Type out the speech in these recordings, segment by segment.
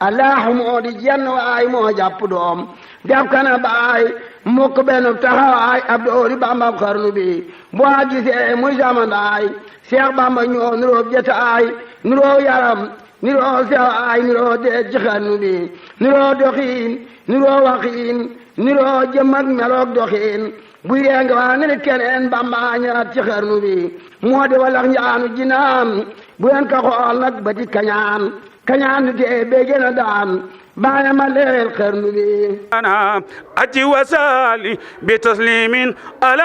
allahu moo di jenn waay moo jàpp doom def kana baay mukk benn taxawaay ab doori bamba xarnu bi boo gisee muy samandaay Seex Bamba ñoo niroo jataay niroo yaram niroo sewaay niroo deej ci xarnu bi niroo doxiin niroo waxiin niroo jëm ak meloog doxiin bu yeenga waa ne keneen Bamba ñaat ci xarnu bi moo di walax njaanu jinaan bu yen ka xool nag ba di kañaan du tee bee gën a daan baana ma leel xarnu bi أنا أجي وسالي بتسليم على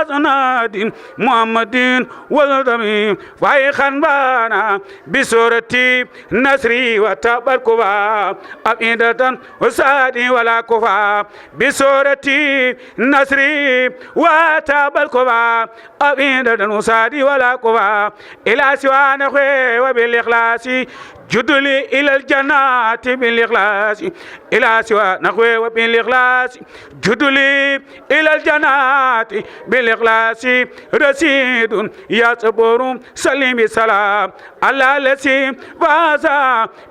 سناد محمد والدميم فايخا بانا بسورتي نسري وتبركوا أبيدة وسادي ولا كفا بسورتي نسري وتبركوا أبيدة وسادي ولا كفا إلى سوى نخوي وبالإخلاص جدلي إلى الجنات بالإخلاص إلى سوى نخوي وبالإخلاص جدلي إلى الجنات بالإخلاص رشيد يصبر سليم السلام على الذي فاز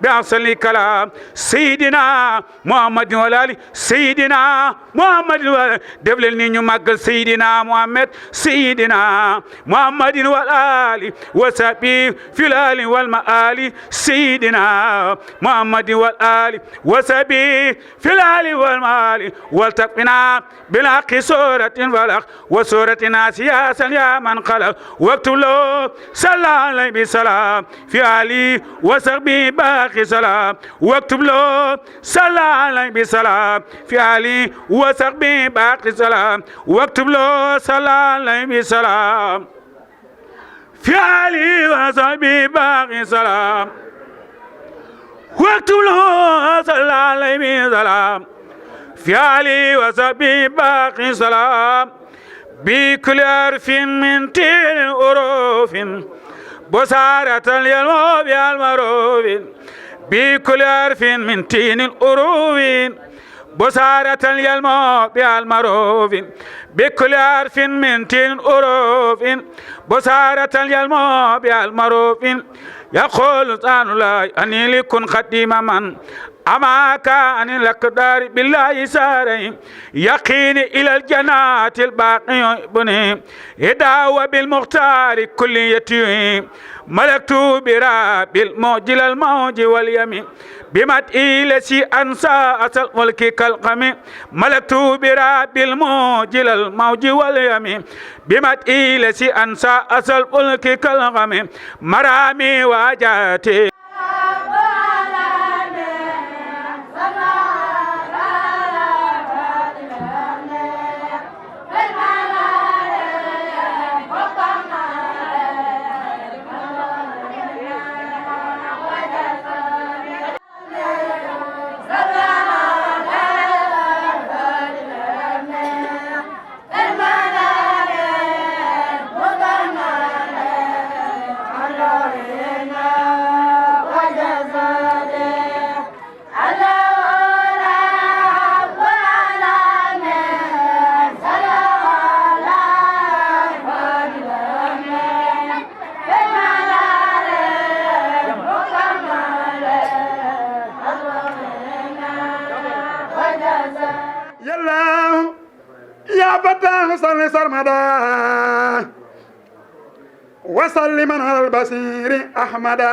بأحسن الكلام سيدنا محمد والآل سيدنا محمد والآل دبلني نمجل سيدنا محمد سيدنا محمد والآل وسبي في الآل والمآل سيدنا محمد والآل وسبي في الآل والمال والتقنا بالحق سورة الفلق وسورة الناس يا يا من خلق واكتب له صلى عليه بسلام في علي وصحبه باقي سلام واكتب له صلى عليه بسلام في علي وصحبه باقي سلام واكتب له صلى عليه بسلام في علي وصحبه باقي سلام واكتب له صلى عليه بسلام في علي وصحبه باقي سلام بكل حرف من تين أروف بصارة اليوم بالمعروف بكل حرف من تين الأروف بصارة اليوم بالمعروف بكل حرف من تين الأروف بصارة اليوم بالمعروف يقول تعالى الله أني لكن خديم من أما كان الأقدار بالله ساري يقين إلى الجنات الباقي بني يدعو بالمختار كليتي ملكت براب الموج الموج واليمين بمدئي لسي أنسى أصل ملك كالقمي ملكت براب الموج الموج واليمين بمدئي لسي أنسى أصل ملك كالقمي مرامي واجاتي صل سرمدا وسلم على البصير أحمدا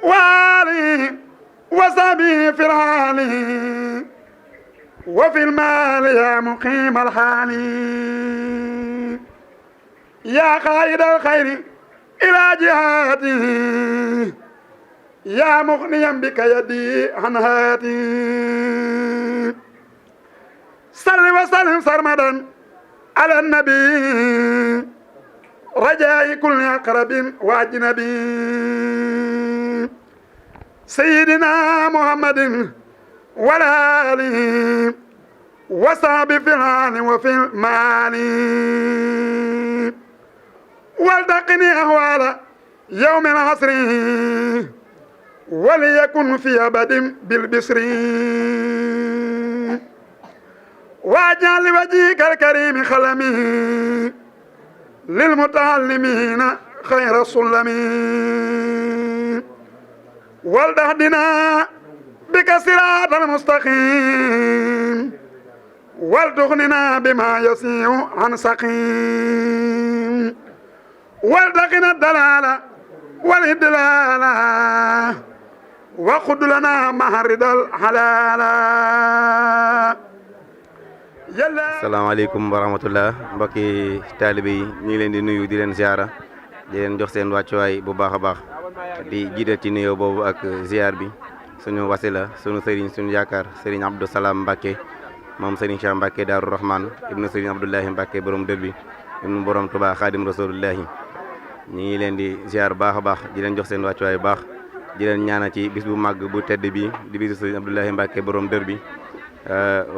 وآله وصحبه في الحال وفي المال يا مقيم الحال يا قائد الخير إلى جهاته يا مغنيا بك يدي عن هاتي صل وسلم سرمدا على النبي رجاء كل أقرب وأجنبي سيدنا محمد والآله وصحبه في الحال وفي المال والتقني أهوال يوم العصر وليكن في أبد بالبصر واجعل وجهك الكريم خلمي للمتعلمين خير السلم والدهدنا بك صراط المستقيم والتغننا بما يسيء عن سقيم والتقنا الدلالة والإدلال وخذ لنا محرد الحلال. salaamaaleykum wa rahmatullah mbokki taalibe yi ñu ngi leen di nuyu di leen ziara di leen jox seen wàccuwaay bu baax a baax di jiital ci nuyoo boobu ak ziar bi suñu wasila suñu sëriñ suñu yaakaar sëriñ Abdou Salam Mbacke moom sëriñ Cheikh Mbacke Daaru Rahman ibnu sëriñ Abdoulahi Mbacke borom dër bi ibnu borom Touba Xaadim Rasulullahi ñu ngi leen di ziar baax a baax di leen jox seen wàccuwaay bu baax di leen ñaanal ci bis bu màgg bu tedd bi di bisu sëriñ Abdoulahi Mbacke borom dër bi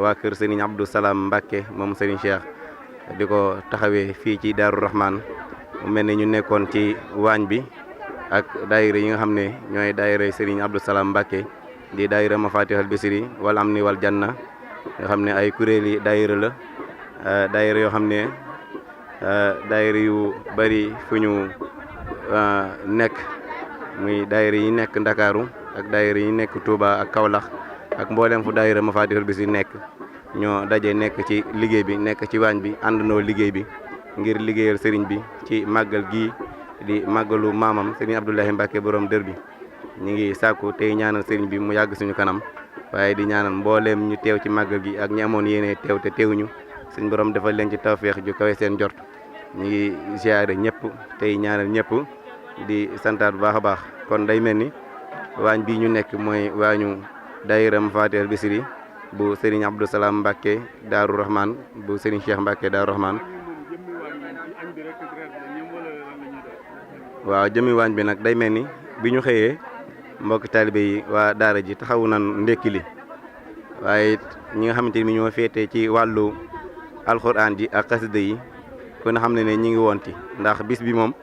waa kër sëriñ Abdou Salam Mbacke moom sëriñ Cheikh di ko taxawee fii ci Daaru Rahman mu mel ni ñu nekkoon ci waañ bi ak daayira yi nga xam ne ñooy daayira sëriñ Abdou Salam Mbacke di daayira Mafatihul Bisri wal Amni wal Janna nga xam ne ay kuréeli daayira la daayira yoo xam ne daayira yu bari fu ñu nekk muy daayira yi nekk Ndakaaru ak daayira yi nekk Touba ak Kaolack ak mboolem fu daayira Mafatihul Bisri nekk ñoo daje nekk ci liggéey bi nekk ci waañ bi àndandoo liggéey bi ngir liggéeyal sëriñ bi ci màggal gii di màggalu maamam sëriñ Abdoulahi Mbacke borom dër bi ñu ngi sàkku tey ñaanal sëriñ bi mu yàgg suñu kanam waaye di ñaanal mbooleem ñu teew ci màggal gi ak ñi amoon yéene teew te teewuñu suñ borom defal leen ci tawféex ju kawe seen jort ñu ngi ziare ñëpp tey ñaanal ñëpp di santaat bu baax a baax kon day mel ni waañ bii ñu nekk mooy waañu daayira Mafatihul Bisri bu Serigne Abdou Salam Mbacke Daaru Rahman bu Serigne Cheikh Mbacke Daaru Rahman waaw jëmi waañ bi nag day mel ni bi ñu xëyee mbokki taalibe yi waa daara ji taxawu nan ndekki li waaye ñi nga xamante ni ñoo féete ci wàllu alxuraan ji ak xasida yi kon xam ne ñi ngi woon ci ndax bis bi moom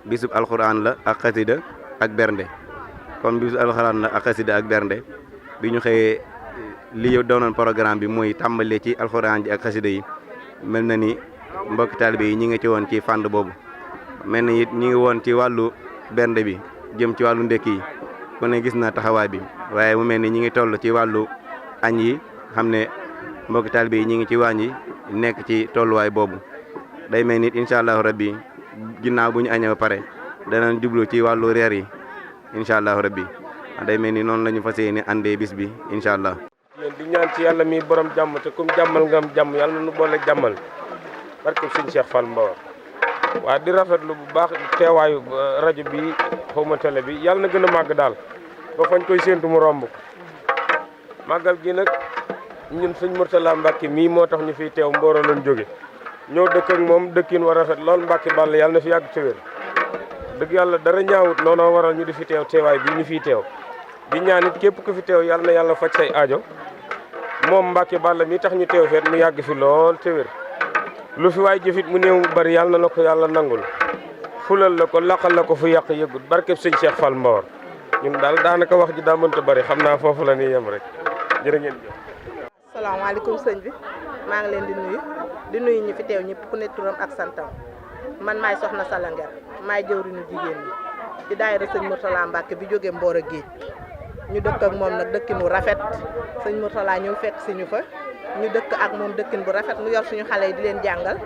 bisub alxuraan la ak xasida ak bernde comme bisub alxuraan la ak xasida ak bernde bi ñu xëyee li doonoon programme bi mooy tàmbalee ci alxuraan ji ak xasida yi mel na ni mbokki taalibe yi ñi ngi ci woon ci fànn boobu mel na it ñi ngi woon ci wàllu bernde bi jëm ci wàllu ndekki yi ku ne gis na taxawaay bi waaye mu mel ni ñi ngi toll ci wàllu añ yi xam ne mbokki taalibe yi ñi ngi ci waañ yi nekk ci tolluwaay boobu day mel ni incha allahu rabbi ginnaaw bu ñu añee ba pare danañ jublu ci wàllu reer yi incha allahu rabbi day mel ni noonu la ñu fas yéene andee bis bi incha allah. yéen di ñaan ci yàlla mi borom jàmm te kum jàmmal nga am jàmm yàlla na nu boole jàmmal barke sëñ Cheikh Fall Mbawar waa di rafetlu bu baax teewaayu rajo bi xawma télé bi yàlla na gën a màgg daal ba fañ koy séentu mu romb màggal gi nag ñun sëñ Mourtala Mbacke mii moo tax ñu fiy teew Mboro lañ jóge ñëw dëkk ak moom dëkkin war rafet lool Mbacke Balla yàlla na fi yàgg ci wér dëgg yàlla dara ñaawut looloo waral ñu di fi teew teewaay bii ñu fiy teew di ñaan it képp ku fi teew yàlla na yàlla faj say aajo moom Mbacke Balla mi tax ñu teew feet mu yàgg fi lool te wér lu fi waay jëfit mu néew mu bari yàlla na la ko yàlla nangul fulal la ko laqal la ko fu yàq yëgut barkeb sëñ Cheikh Fall Mbawar ñun daal daanaka wax ji daa mënta bari xam naa foofu la ñuy yem rek jërë ngeen jëf. asalaamaaleykum sëñ bi maa ngi leen di nuyu ñi fi teew ñëpp ku ne turam ak santam man maay soxna Salanger maay jëwriñu jigéen ñi di daayira sëñ Mourtala Mbacke bi jógee Mboro Géej ñu dëkk ak moom nag dëkkinu rafet sëñ Mourtala ñëw fekk si ñu fa ñu dëkk ak moom dëkkin bu rafet mu yor suñu xale yi di leen jàngal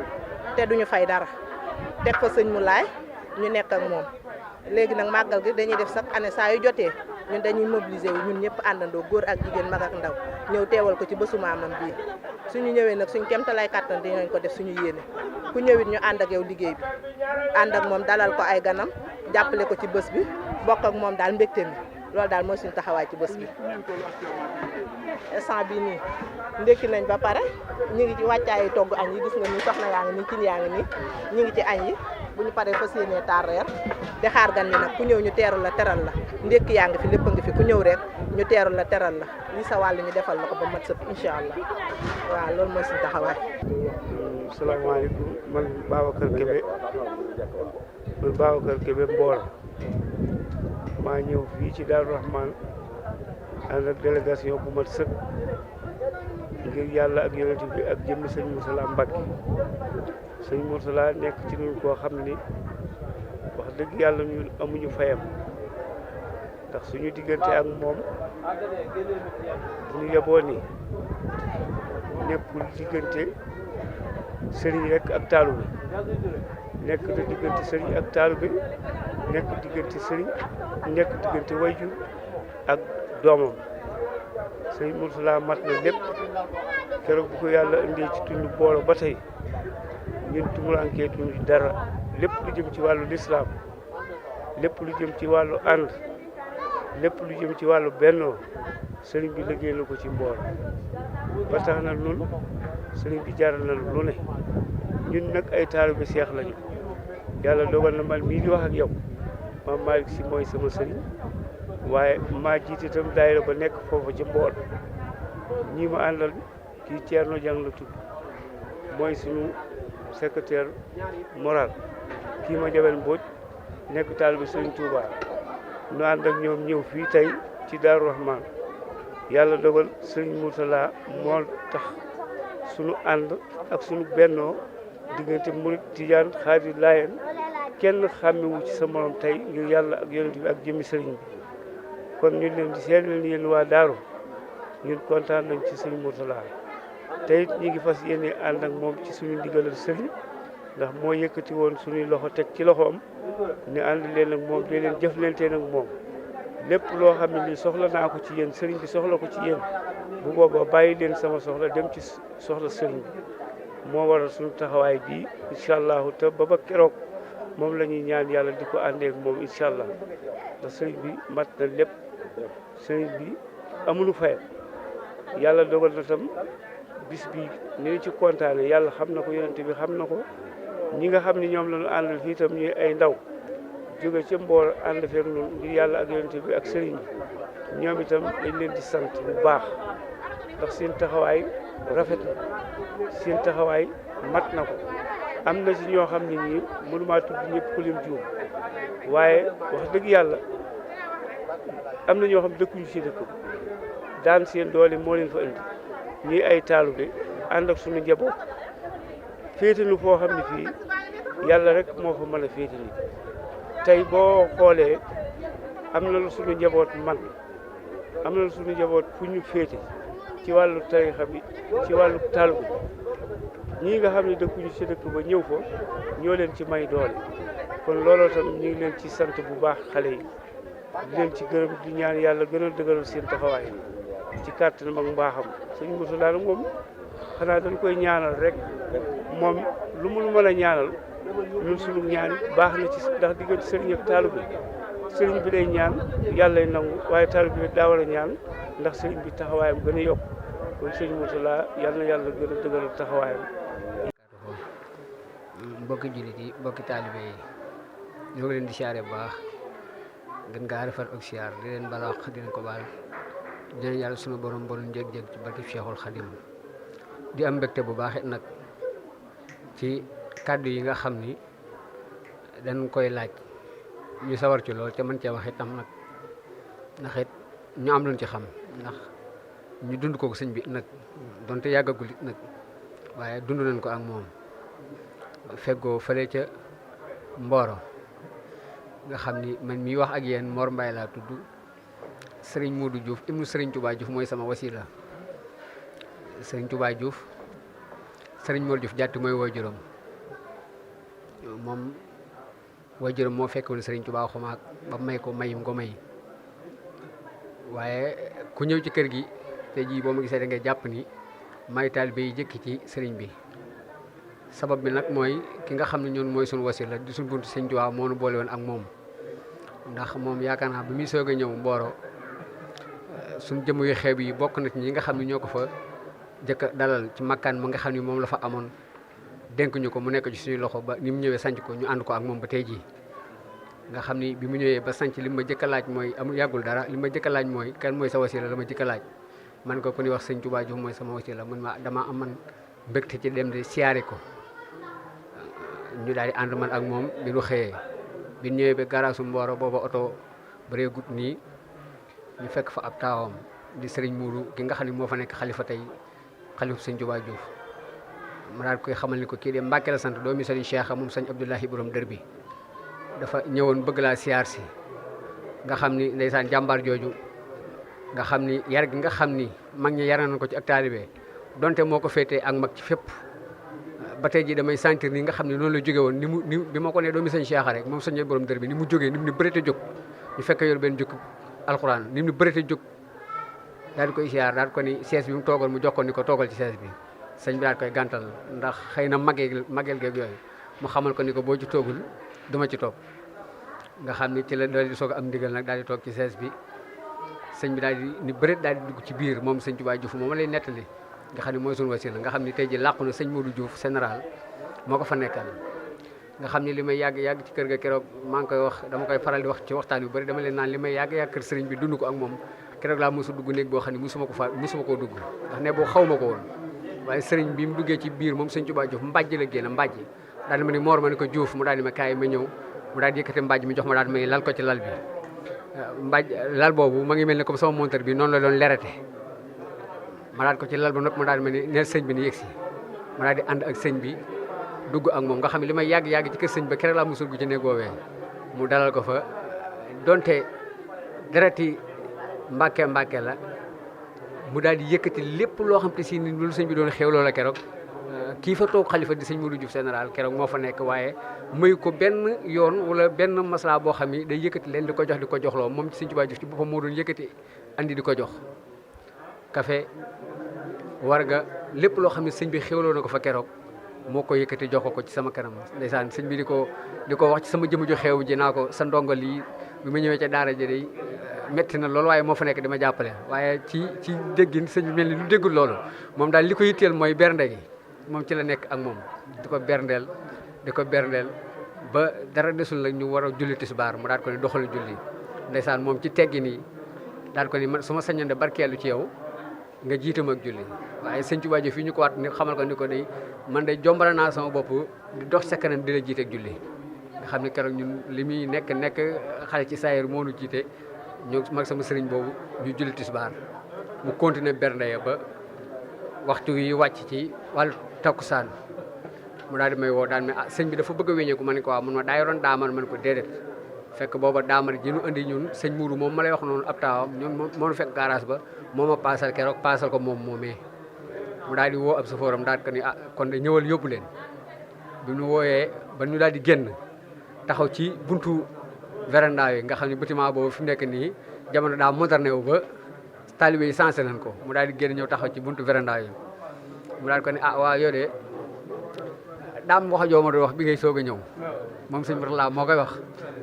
te duñu fay dara teg fa sëñ mu laay ñu nekk ak moom léegi nag màggal gi dañuy def chaque année saa yu jotee ñun dañuy mobiliser wu ñun ñëpp àndandoo góor ak jigéen mag ak ndaw ñëw teewal ko ci bésu maamam bii suñu ñëwee nag suñu kéemtalaay kàttan dinañ ko def suñu yéene ku ñëwit ñu ànd ak yow liggéey bi ànd ak moom dalal ko ay ganam jàppale ko ci bés bi bokk ak moom daal mbégte mi loolu daal mooy suñu taxawaay ci bés bi instant bii nii ndékki nañ ba pare ñu ngi ci wàccaayu togg añ yi gis nga ni soxna yaa ngi nii cin yaa ngi nii ñu ngi ci añ yi bu ñu paree fas yéenee taar reer di xaar gan ñi nag ku ñëw ñu teeru la teral la ndékki yaa ngi fi lépp a ngi fi ku ñëw rek ñu teeru la teral la li sa wàll ñu defal la ko ba mat sëpp incha allah waaw loolu mooy suñu taxawaay. salaamaaleykum man Babacar Kébé Mboro maa ñëw fii ci Daaru Rahman ànd ak délégation bu mat sëkk ngir yàlla ak yonent bi ak jëmmi sëñ Mourtala Mbacke sëñ Mourtala nekk ci ñun koo xam ni wax dëgg yàlla ñun amuñu fayam ndax suñu diggante ak moom bu ñu yeboo ni nekkul diggante sëriñ rek ak taalibe nekk na diggante sëriñ ak taalibe nekk diggante sëriñ nekk diggante wayjur ak doomam sëriñ Mourtala mat na lépp keroog bu ko yàlla indee ci tund boolo ba tey ñun tumurankee tuñ dara lépp lu jëm ci wàllu lislaam lépp lu jëm ci wàllu ànd lépp lu jëm ci wàllu bennoo sëriñ bi liggéey na ko ci mbool ba tax na nun sëriñ bi jaral na lu ne ñun nag ay taalibe seex lañu yàlla dogal na man mii di wax ak yow Maam Malick Sy mooy sama sëriñ waaye maa jiite itam daayira ba nekk foofu ci mbool ñii ma àndal kii Thierno Diang la tudd mooy suñu secrétaire moral kii ma Jabel Mbodj nekk taalibe Sëriñ Touba nu ànd ak ñoom ñëw fii tey ci Daaru Rahman yàlla dogal Sëriñ Mourtala moo tax suñu ànd ak suñu bennoo diggante murit tijaan xaadir laayeen kenn xàmmewu ci sa morom tey ngir yàlla ak yonent bi ak jëmmi sëriñ bi kon ñu leen di seedal ni yéen waa Daaru ñun kontaan nañ ci Sëriñ Mourtala te it ñu ngi fas yéene ànd ak moom ci suñu ndigalal sëriñ ndax moo yëkkati woon suñuy loxo teg ci loxoom ne ànd leen ak moom di leen jëflante nag moom lépp loo xam ne nii soxla naa ko ci yéen sëriñ bi soxla ko ci yéen bu boobaa bàyyi leen sama soxla dem ci soxla sëriñ bi moo waral suñu taxawaay bii incha allahu te ba keroog moom la ñuy ñaan yàlla di ko àndee ak moom incha allah ndax sëriñ bi mat na lépp sëriñ bi amulu fayam yàlla dogal na tam bis bi ni ñu ci kontaane yàlla xam na ko yonent bi xam na ko ñi nga xam ne ñoom la ñu àndal fii itam ñuy ay ndaw jóge ca mboor ànd feek noonu ngir yàlla ak yonent bi ak sëriñ bi ñoom itam dañ leen di sant bu baax ndax seen taxawaay rafet na seen taxawaay mat na ko am na ci ñoo xam ne ñii mënumaa tudd ñëpp ku lim juum waaye wax dëgg yàlla am na ñoo xam dëkkuñu ci dëkk daan seen doole moo leen fa indi ñuy ay taalibe ànd ak suñu njaboot féete nu foo xam ne fii yàlla rek moo fa mën a féete ni tey boo xoolee am na lu suñu njaboot man am na lu suñu njaboot fu ñu féete ci wàllu tarixa bi ci wàllu taalibe ñii nga xam ne dëkkuñu ci dëkk ba ñëw fa ñoo leen ci may doole kon looloo tam ñu ngi leen ci sant bu baax xale yi di leen ci gërëm di ñaan yàlla gën a dëgëral seen taxawaay ci kàttanam ak mbaaxam sëñ Mourtala nag moom xanaa dañ koy ñaanal rek moom lu mu mën a ñaanal ñun suñu ñaan baax na ci ndax diggante sëriñ ak taalibe bi sëriñ bi day ñaan yàlla lay nangu waaye taalibe bi daa war a ñaan ndax sëriñ bi taxawaayam gën a yokk kon sëñ Mourtala yal na yàlla gën a dëgëral taxawaayam. mbokki jullit yi mbokki taalibe yi ñoo ngi leen di siyaare bu baax gën ngaa rafet ak siyaar di leen balaax di leen ko baal di leen yàlla sunu borom borom jég-jég ci barke Cheikhul Khadim di am mbégte bu baax it nag ci kàddu yi nga xam ni dañ koy laaj ñu sawar ci lool te mën cee wax itam nag ndax it ñu am luñ ci xam ndax ñu dund ko sëñ bi nag donte yàggagul it nag waaye dund nañ ko ak moom feggoo fële ca Mboro nga xam ni man mii wax ak yéen Mor Mbaye laa tudd Serigne Modou Diouf ibnu Serigne Touba Diouf mooy sama wasila Serigne Touba Diouf Serigne Modou Diouf jàtti mooy waajuram moom waajuram moo fekkoon Serigne Touba xumaag ba may ko mayim ko may waaye ku ñëw ci kër gi te jii boo ma gisee da nga jàpp ni may taalibe yi jëkki ci Serigne bi sabab bi nag mooy ki nga xam ne ñun mooy suñu wasila di suñu buntu Serigne Touba moo nu boole woon ak moom ndax moom yaakaar naa bi muy soog a ñëw Mboro suñ jëmm yu xeeb yi bokk na ci ñi nga xam ne ñoo ko fa jëkk a dalal ci makkaan ma nga xam ne moom la fa amoon dénk ñu ko mu nekk ci suñu loxo ba ni mu ñëwee sanc ko ñu ànd ko ak moom ba tey jii nga xam ni bi mu ñëwee ba sanc li ma jëkk a laaj mooy amul yàggul dara li ma jëkk a laaj mooy kan mooy sa wasila la ma jëkk a laaj man ko ku ñuy wax Sëñ Touba Diouf mooy sama wasila man ma dama am man mbégte ci dem di siyaare ko ñu daal di ànd man ak moom bi ñu xëyee bi ñëwee ba garaasu Mboro booba oto bëree gut nii ñu fekk fa ab taawam di Serigne Mourou ki nga xam ne moo fa nekk xalifa tey xalifa Sëñ Touba Diouf ma daal koy xamal ni ko kii de Mbàkke la sant doomi Serigne Cheikh moom Sëñ Abdoulahi borom dër bi dafa ñëwoon bëgg laa siyaar si nga xam ni ndeysaan jàmbaar jooju nga xam ni yar gi nga xam ni mag ñi yar nañ ko ci ak taalibe donte moo ko féetee ak mag ci fépp ba tey jii damay sentir ni nga xam ne noonu la jóge woon ni bi ma ko ne doomi sëñ Cheikh rek moom sëñ borom dër bi ni mu jógee ni mu ni bëreete jóg ñu fekk yor benn jóg alxuraan ni mu ni bëreete jóg daal di koy siyaar daal ko ni sees bi mu toogal mu jox ko ni ko toogal ci sees bi sëñ bi daal koy gàntal ndax xëy na mageel geeg yooyu mu xamal ko ni ko boo ci toogul duma ci toog nga xam ni ci la daal di soog am ndigal nag daal di toog ci sees bi sëñ bi daal di ni bëreet daal di dugg ci biir moom sëñ Tuubaa Juuf moom lay nettali nga xam ne mooy suñu wasila nga xam ne tey ji làqu na sëñ Modou Diouf général moo ko fa nekkal nga xam ne li may yàgg ci kër ga keroog maa ngi koy wax dama koy faral di wax ci waxtaan yu bëri dama leen naan li may yàgg kër sëriñ bi dund ko ak moom keroog laa mosu dugg néeg boo xam ne musuma koo dugg ndax ne boo xaw ma ko woon waaye sëriñ bi mu duggee ci biir moom sëñ Tuubaa Juuf mbàjj la génn mbàjj daal di ma ni moor ma ni ko Diouf mu daal di ma kaay ma ñëw mu daal di yëkkati mbàjj mi jox ma daal di may lal ko ci lal bi mbàjj lal boobu ma ngi mel ne comme sama monteur bi noonu la doon lerete ma daal ko ci lal ba nopp ma daal ma ni neel sëñ bi ni yegsi ma daal di ànd ak sëñ bi dugg ak moom nga xam ne li may yàgg ci kër sëñ ba keroog laa musul gu ci néeg boobee mu dalal ko fa donte dereti mbàkke la mu daal di yëkkati lépp loo xam te si ni lu sëñ bi doon xew loola keroog kii fa toog xalifa di sëñ Modou Diouf général keroog moo fa nekk waaye mayu ko benn yoon wala benn masla boo xam ni day yëkkati leen di ko joxloo moom ci sëñ Tuubaa Diouf ci boppam moo doon yëkkati andi di ko jox café warga lépp loo xam ne sëñ bi xewloo na ko fa keroog moo ko yëkkati jox ko ci sama kanam ndeysaan sëñ bi di ko wax ci sama jëmm ju xew ji naa ko sa ndongo lii bi ma ñëwee ca daara ji day metti na loolu waaye moo fa nekk di ma jàppale waaye ci déggin sëñ bi mel ni lu déggul loolu moom daal li ko yitteel mooy bernde gi moom ci la nekk ak moom di ko berndeel ba dara desul la ñu war a julli tisbaar mu daal ko ni doxal julli ndeysaan moom ci teggi nii daal ko ni man su ma sañoon de barkeelu ci yow nga jiitama ak julli waaye sëñ Tuubaa ji fii ñu ko waat ni xamal ko ni ko day man day jombala naa sama bopp di dox sa kanam di la jiite ak julli nga xam ne keroog ñun li muy nekk xale ci saayir moo nu jiite ñu mag sama sëriñ boobu ñu julli tisbaar mu continuer bernde ya ba waxtu yi wàcc ci wàllu takkusaan mu daal di may woo daal ne sëñ bi dafa bëgg a wéñeeku ma ne ko waaw mun ma daa yoroon daamar ma ne ko déedéet fekk booba daamar ji nu andi ñun sëñ Mourou moom ma lay wax noonu ab taawam ñun moo nu fekk garage ba moo ma paasal keroog paasal ko moom moomee mu daal di woo ab safooram daal ko ni kon de ñëwal yóbbu leen bi ñu wooyee ba ñu daal di génn taxaw ci buntu véranda yi nga xam ne bâtiment boobu fi mu nekk nii jamono daa moderne wu ba talibé yi sensé nañ ko mu daal di génn ñëw taxaw ci buntu véranda yi mu daal ko ni waaw yow de daam wax joo ma doon wax bi ngay soog a ñëw moom sëñ Mourtala moo koy wax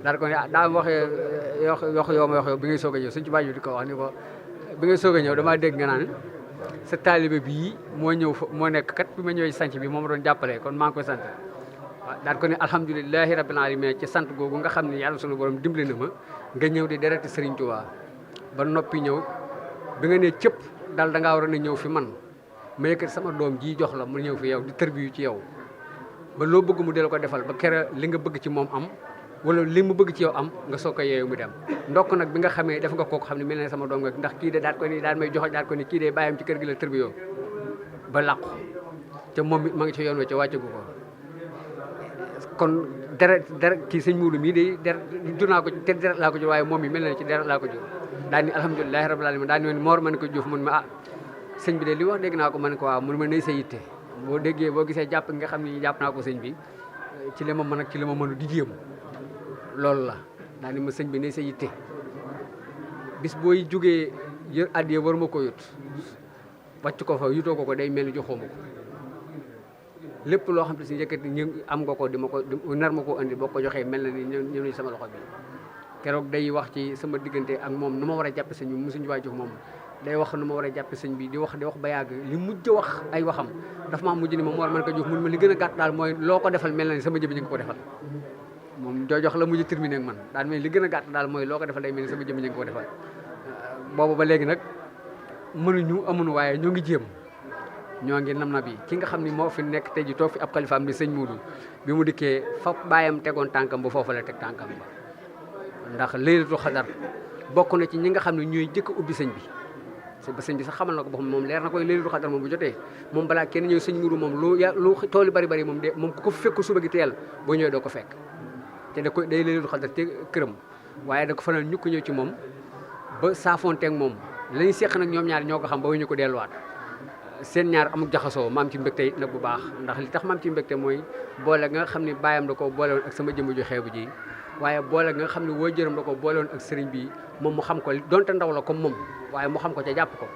daal ko ni daam wax yoo ma wax yow bi ngay soog a ñëw sëñ ci bàyyi di ko wax ni ko bi ngay soog a ñëw damaa dégg nga naan sa talibé bii moo ñëw moo nekk kat bi ma ñëwee sanc bi moom doon jàppale kon maa ngi koy sant waaw daal ko ni alhamdulilahi rabbil alamin ci sant googu nga xam ne yàlla sunu borom dimbali na ma nga ñëw di dereti Serigne Touba ba noppi ñëw bi nga ne cëpp daal da ngaa war a ñëw fi man ma yëkkati sama doom ji jox la mu ñëw fi yow di tërbiyu ci yow ba loo bëgg mu del ko defal ba kera li nga bëgg ci moom am wala li mu bëgg ci yow am nga soog ko yeewu mu dem ndokk nag bi nga xamee def nga kooku xam ne mel na sama doom nga ndax kii de daal ko ni daal may jox daal ko ni kii de bàyyam ci kër gi la tërbiyoo ba làqu te moom it ma ngi ci yoon wa ca wàccagu ko kon dara kii sëñ Mourou mii de jur naa ko te deret laa ko jur waaye moom mi mel na ci deret laa ko jur daal ni alhamdulilahi rabbil alamin daal ni woon moor ma ne ko Diouf mun ma sëñ bi de li wax dégg naa ko ma ne ko waaw mun ma nay sa yitte boo déggee boo gisee jàpp nga xam ni jàpp naa ko sëñ bi ci li ma mën ak ci li ma mënu di jéem loolu la daal ni ma sëñ bi nay sa yitte bis booy jógee yër addiye war ma ko yut wàcc ko fa yutoo ko day mel ni joxoo ma ko lépp loo xam te si yëkkati ñu am nga ko di ma ko nar ma koo andi boo ko joxee mel na ni ñëw nañ sama loxo bi keroog day wax ci sama diggante ak moom nu ma war a jàppe sëñ bi mu suñu jox moom day wax nu ma war a jàppe sëñ bi di wax ba yàgg li mujj wax ay waxam dafa maa mujj ni ma war man ko jox mun ma li gën a gàtt daal mooy loo ko defal mel na ni sama jëbi ñu ngi ko defal moom jox la mujj terminé ak man daal mais li gën a gàtt daal mooy loo ko defal day mel ni sama jëbi ñu ngi ko defal boobu ba léegi nag mënuñu amuñu waaye ñoo ngi jéem ñoo ngi nam na bi ki nga xam ni moo fi nekk tey ji toog fi ab xalifaam di sëñ Mourou bi mu dikkee fa bàyyam tegoon tànkam ba foofu la teg tànkam ba ndax laylatul xadar bokk na ci ñi nga xam ne ñooy jëkk ubbi sëñ bi ba sëñ bi sax xamal na ko boppam moom leer na koy laylatul xadar moom bu jotee moom balaa kenn ñëw sëñ Mourou moom lu tool yi bari moom de moom ku ko fekk suba gi teel boo ñëwee doo ko fekk te da koy day laylatul xadar te këram waaye da ko fanal ñu ko ñëw ci moom ba saafonteeg moom la ñu seq nag ñoom ñaar ñoo ko xam ba ñu ko delluwaat seen ñaar amul jaxasoo maam ci mbégte it nag bu baax ndax li tax maam ci mbégte mooy boole nga xam ne baayam da ko boole woon ak sama jëmm ju xeebu ji waaye boole nga xam ne waajuram da ko boole woon ak sëriñ bi moom mu xam ko donte ndaw la comme moom waaye mu xam ko ca jàpp ko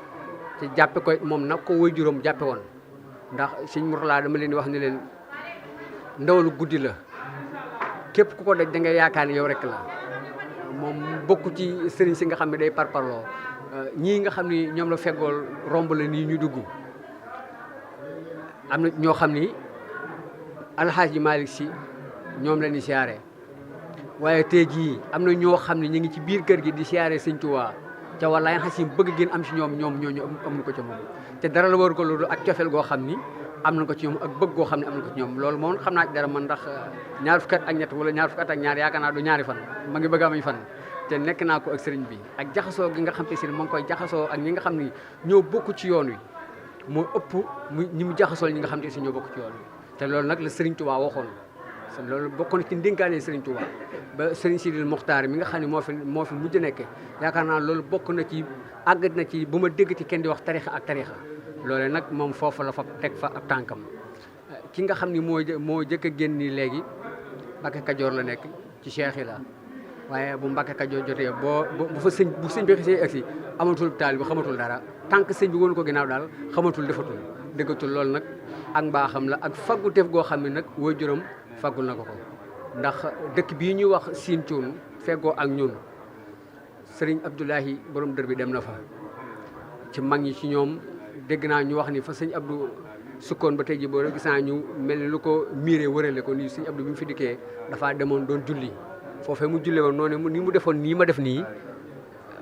ci jàppe ko moom nag ko waajuram jàppe woon ndax sëñ Mourtala dama leen di wax ni leen ndawalu guddi la képp ku ko daj da ngay yaakaar ni yow rek la moom bokk ci sëriñ si nga xam ne day parparloo ñii nga xam ni ñoom la feggool romb la nii ñu dugg am na ñoo xam ni alxaaji Malick si ñoom la ni siyaare waaye tey jii am na ñoo xam ne ñu ngi ci biir kër gi di siyaare sëñ Tuubaa ca wallaahi xasim bëgg gën am ci ñoom ñooñu amuñu ko ca moom te dara la war ko loolu ak cofeel goo xam ni am na ko ci ñoom ak bëgg goo xam ne am na ko ci ñoom loolu moom xam naa ci dara man ndax ñaar fukki at ak ñett wala ñaar fukki at ak ñaar yaakaar naa du ñaari fan ma ngi bëgg amañ fan te nekk naa ko ak sëriñ bi ak jaxasoo gi nga xam te si moo ngi koy jaxasoo ak ñi nga xam ni ñoo bokk ci yoon wi moo ëpp ñi mu jaxasool ñi nga xam te si ñoo bokk ci yoon wi te loolu nag la sëriñ Tuubaa waxoon loolu bokk na ci ndénkaane sëriñ Tuubaa ba sëriñ Sidil Mokhtar mi nga xam ne moo fi mujj nekke yaakaar naa loolu bokk na ci àggat na ci bu ma dégg ci kenn di wax tarixa ak tarixa loole nag moom foofu la fa teg fa ab tànkam ki nga xam ni moo jëkk a génn nii léegi Mbàkke Kajoor la nekk ci cheikh yi la waaye bu Mbàkke Kajoor jotee bu sëñ bi xisee agsi amatul taal bi xamatul dara tànk sëñ bi woon ko ginnaaw daal xamatul defatul déggatul loolu nag ak mbaaxam la ak faggu tef goo xam ne nag waajuram faggul na ko ndax dëkk bii ñuy wax Siin Cuun feggoo ak ñun sëriñ Abdoulahi borom dër bi dem na fa ci mag ñi ci ñoom dégg naa ñu wax ni fa sëñ Abdou sukkoon ba tey ji boo gis naa ñu mel ni lu ko miiree wërale ko nii sëñ Abdou bi mu fi dikkee dafaa demoon doon julli foofee mu julle woon noonu ni mu defoon nii ma def nii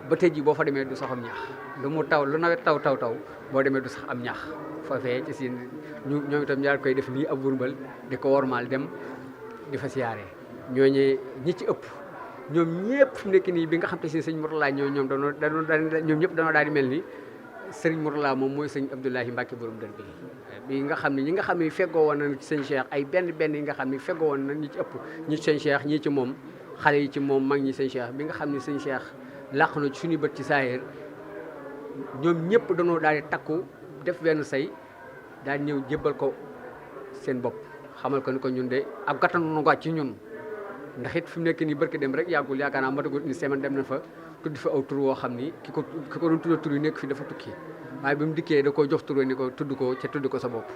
ba tey ji boo fa demee du sax am ñax lu mu taw lu nawet taw boo demee du sax am ñax foofee ci Siin ñoom itam ñaar koy def nii ab wurmbal di ko wormaal dem di fa siyaare ñooñu ñi ci ëpp ñoom ñëpp fi mu nekk nii bi nga xam te si sëñ Mourtala ñoom ñoom ñëpp dañoo daal di mel ni sëriñ Mourtala moom mooy sëñ Abdoulahi Mbacke borom dër bi nga xam ne ñi nga xam ne feggoo woon nañ ci sëñ Cheikh ay benn yi nga xam ne feggoo woon nañ ñi ci ëpp ñi ci sëñ Cheikh ñii ci moom xale yi ci moom mag ñi sëñ Cheikh bi nga xam ne sëñ Cheikh làq na ci suñu bët ci saayir ñoom ñëpp dañoo daal di takku def benn say daal ñëw jébbal ko seen bopp xamal ko ni ko ñun de ab gàttanu nu ci ñun ndax it fi mu nekk nii barki dem rek yàggul yaakaar naa matagul une semaine dem na fa tudd fa aw tur woo xam ni ki ko doon tudda tur yi nekk fi dafa tukki waaye bi mu dikkee da koo jox tur ni ko tudd ko ca tudd ko sa bopp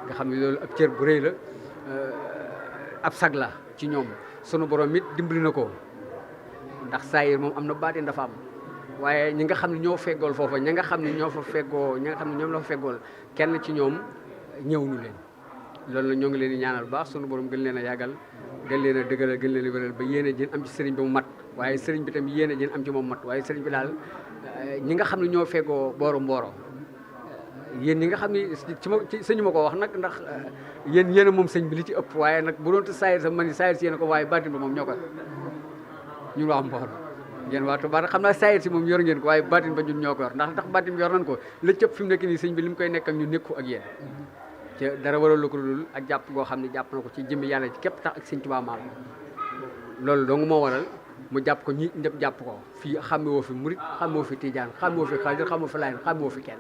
nga xam ne loolu ab cër bu rëy la ab sag la ci ñoom sunu borom it dimbali na ko ndax saayir moom am na baatin dafa am waaye ñi nga xam ne ñoo feggool foofa ñi nga xam ne ñoo fa feggoo ñi nga xam ne ñoom la fa feggool kenn ci ñoom ñëwuñu leen loolu la ñoo ngi leen di ñaanal bu baax sunu borom gën leen a yàggal gën leen a dëgëral gën leen a wéral ba yéene jën am ci sëriñ bi mu mat waaye sëriñ bi tam yéene jën am ci moom mat waaye sëriñ bi daal ñi nga xam ne ñoo feggoo booru mbooro yéen ñi nga xam ne ci sëñu ma ko wax nag ndax yéen a moom sëñ bi li ci ëpp waaye nag bu doon te saayir sa man saayir si yéen ko waaye baatin ba moom ñoo ko ñun waa mbooro ngeen waa Tuubaa xam naa saayir si moom yor ngeen ko waaye baatin ba ñun ñoo ko yor ndax baatin bi yor nañ ko la cëpp fi mu nekk nii sëñ bi li mu koy nekk ak ñu nekku ak yéen ci dara waral ko dul ak jàpp goo xam ne jàpp na ko ci jëmmi yàlla ci képp tax ak sëñ Tuubaa maam loolu dong moo waral mu jàpp ko ñi ñëpp jàpp ko fii xamewoo fi murit xamewoo fi tijaan xamewoo fi xaadir xamewoo fi laayeen xamewoo fi kenn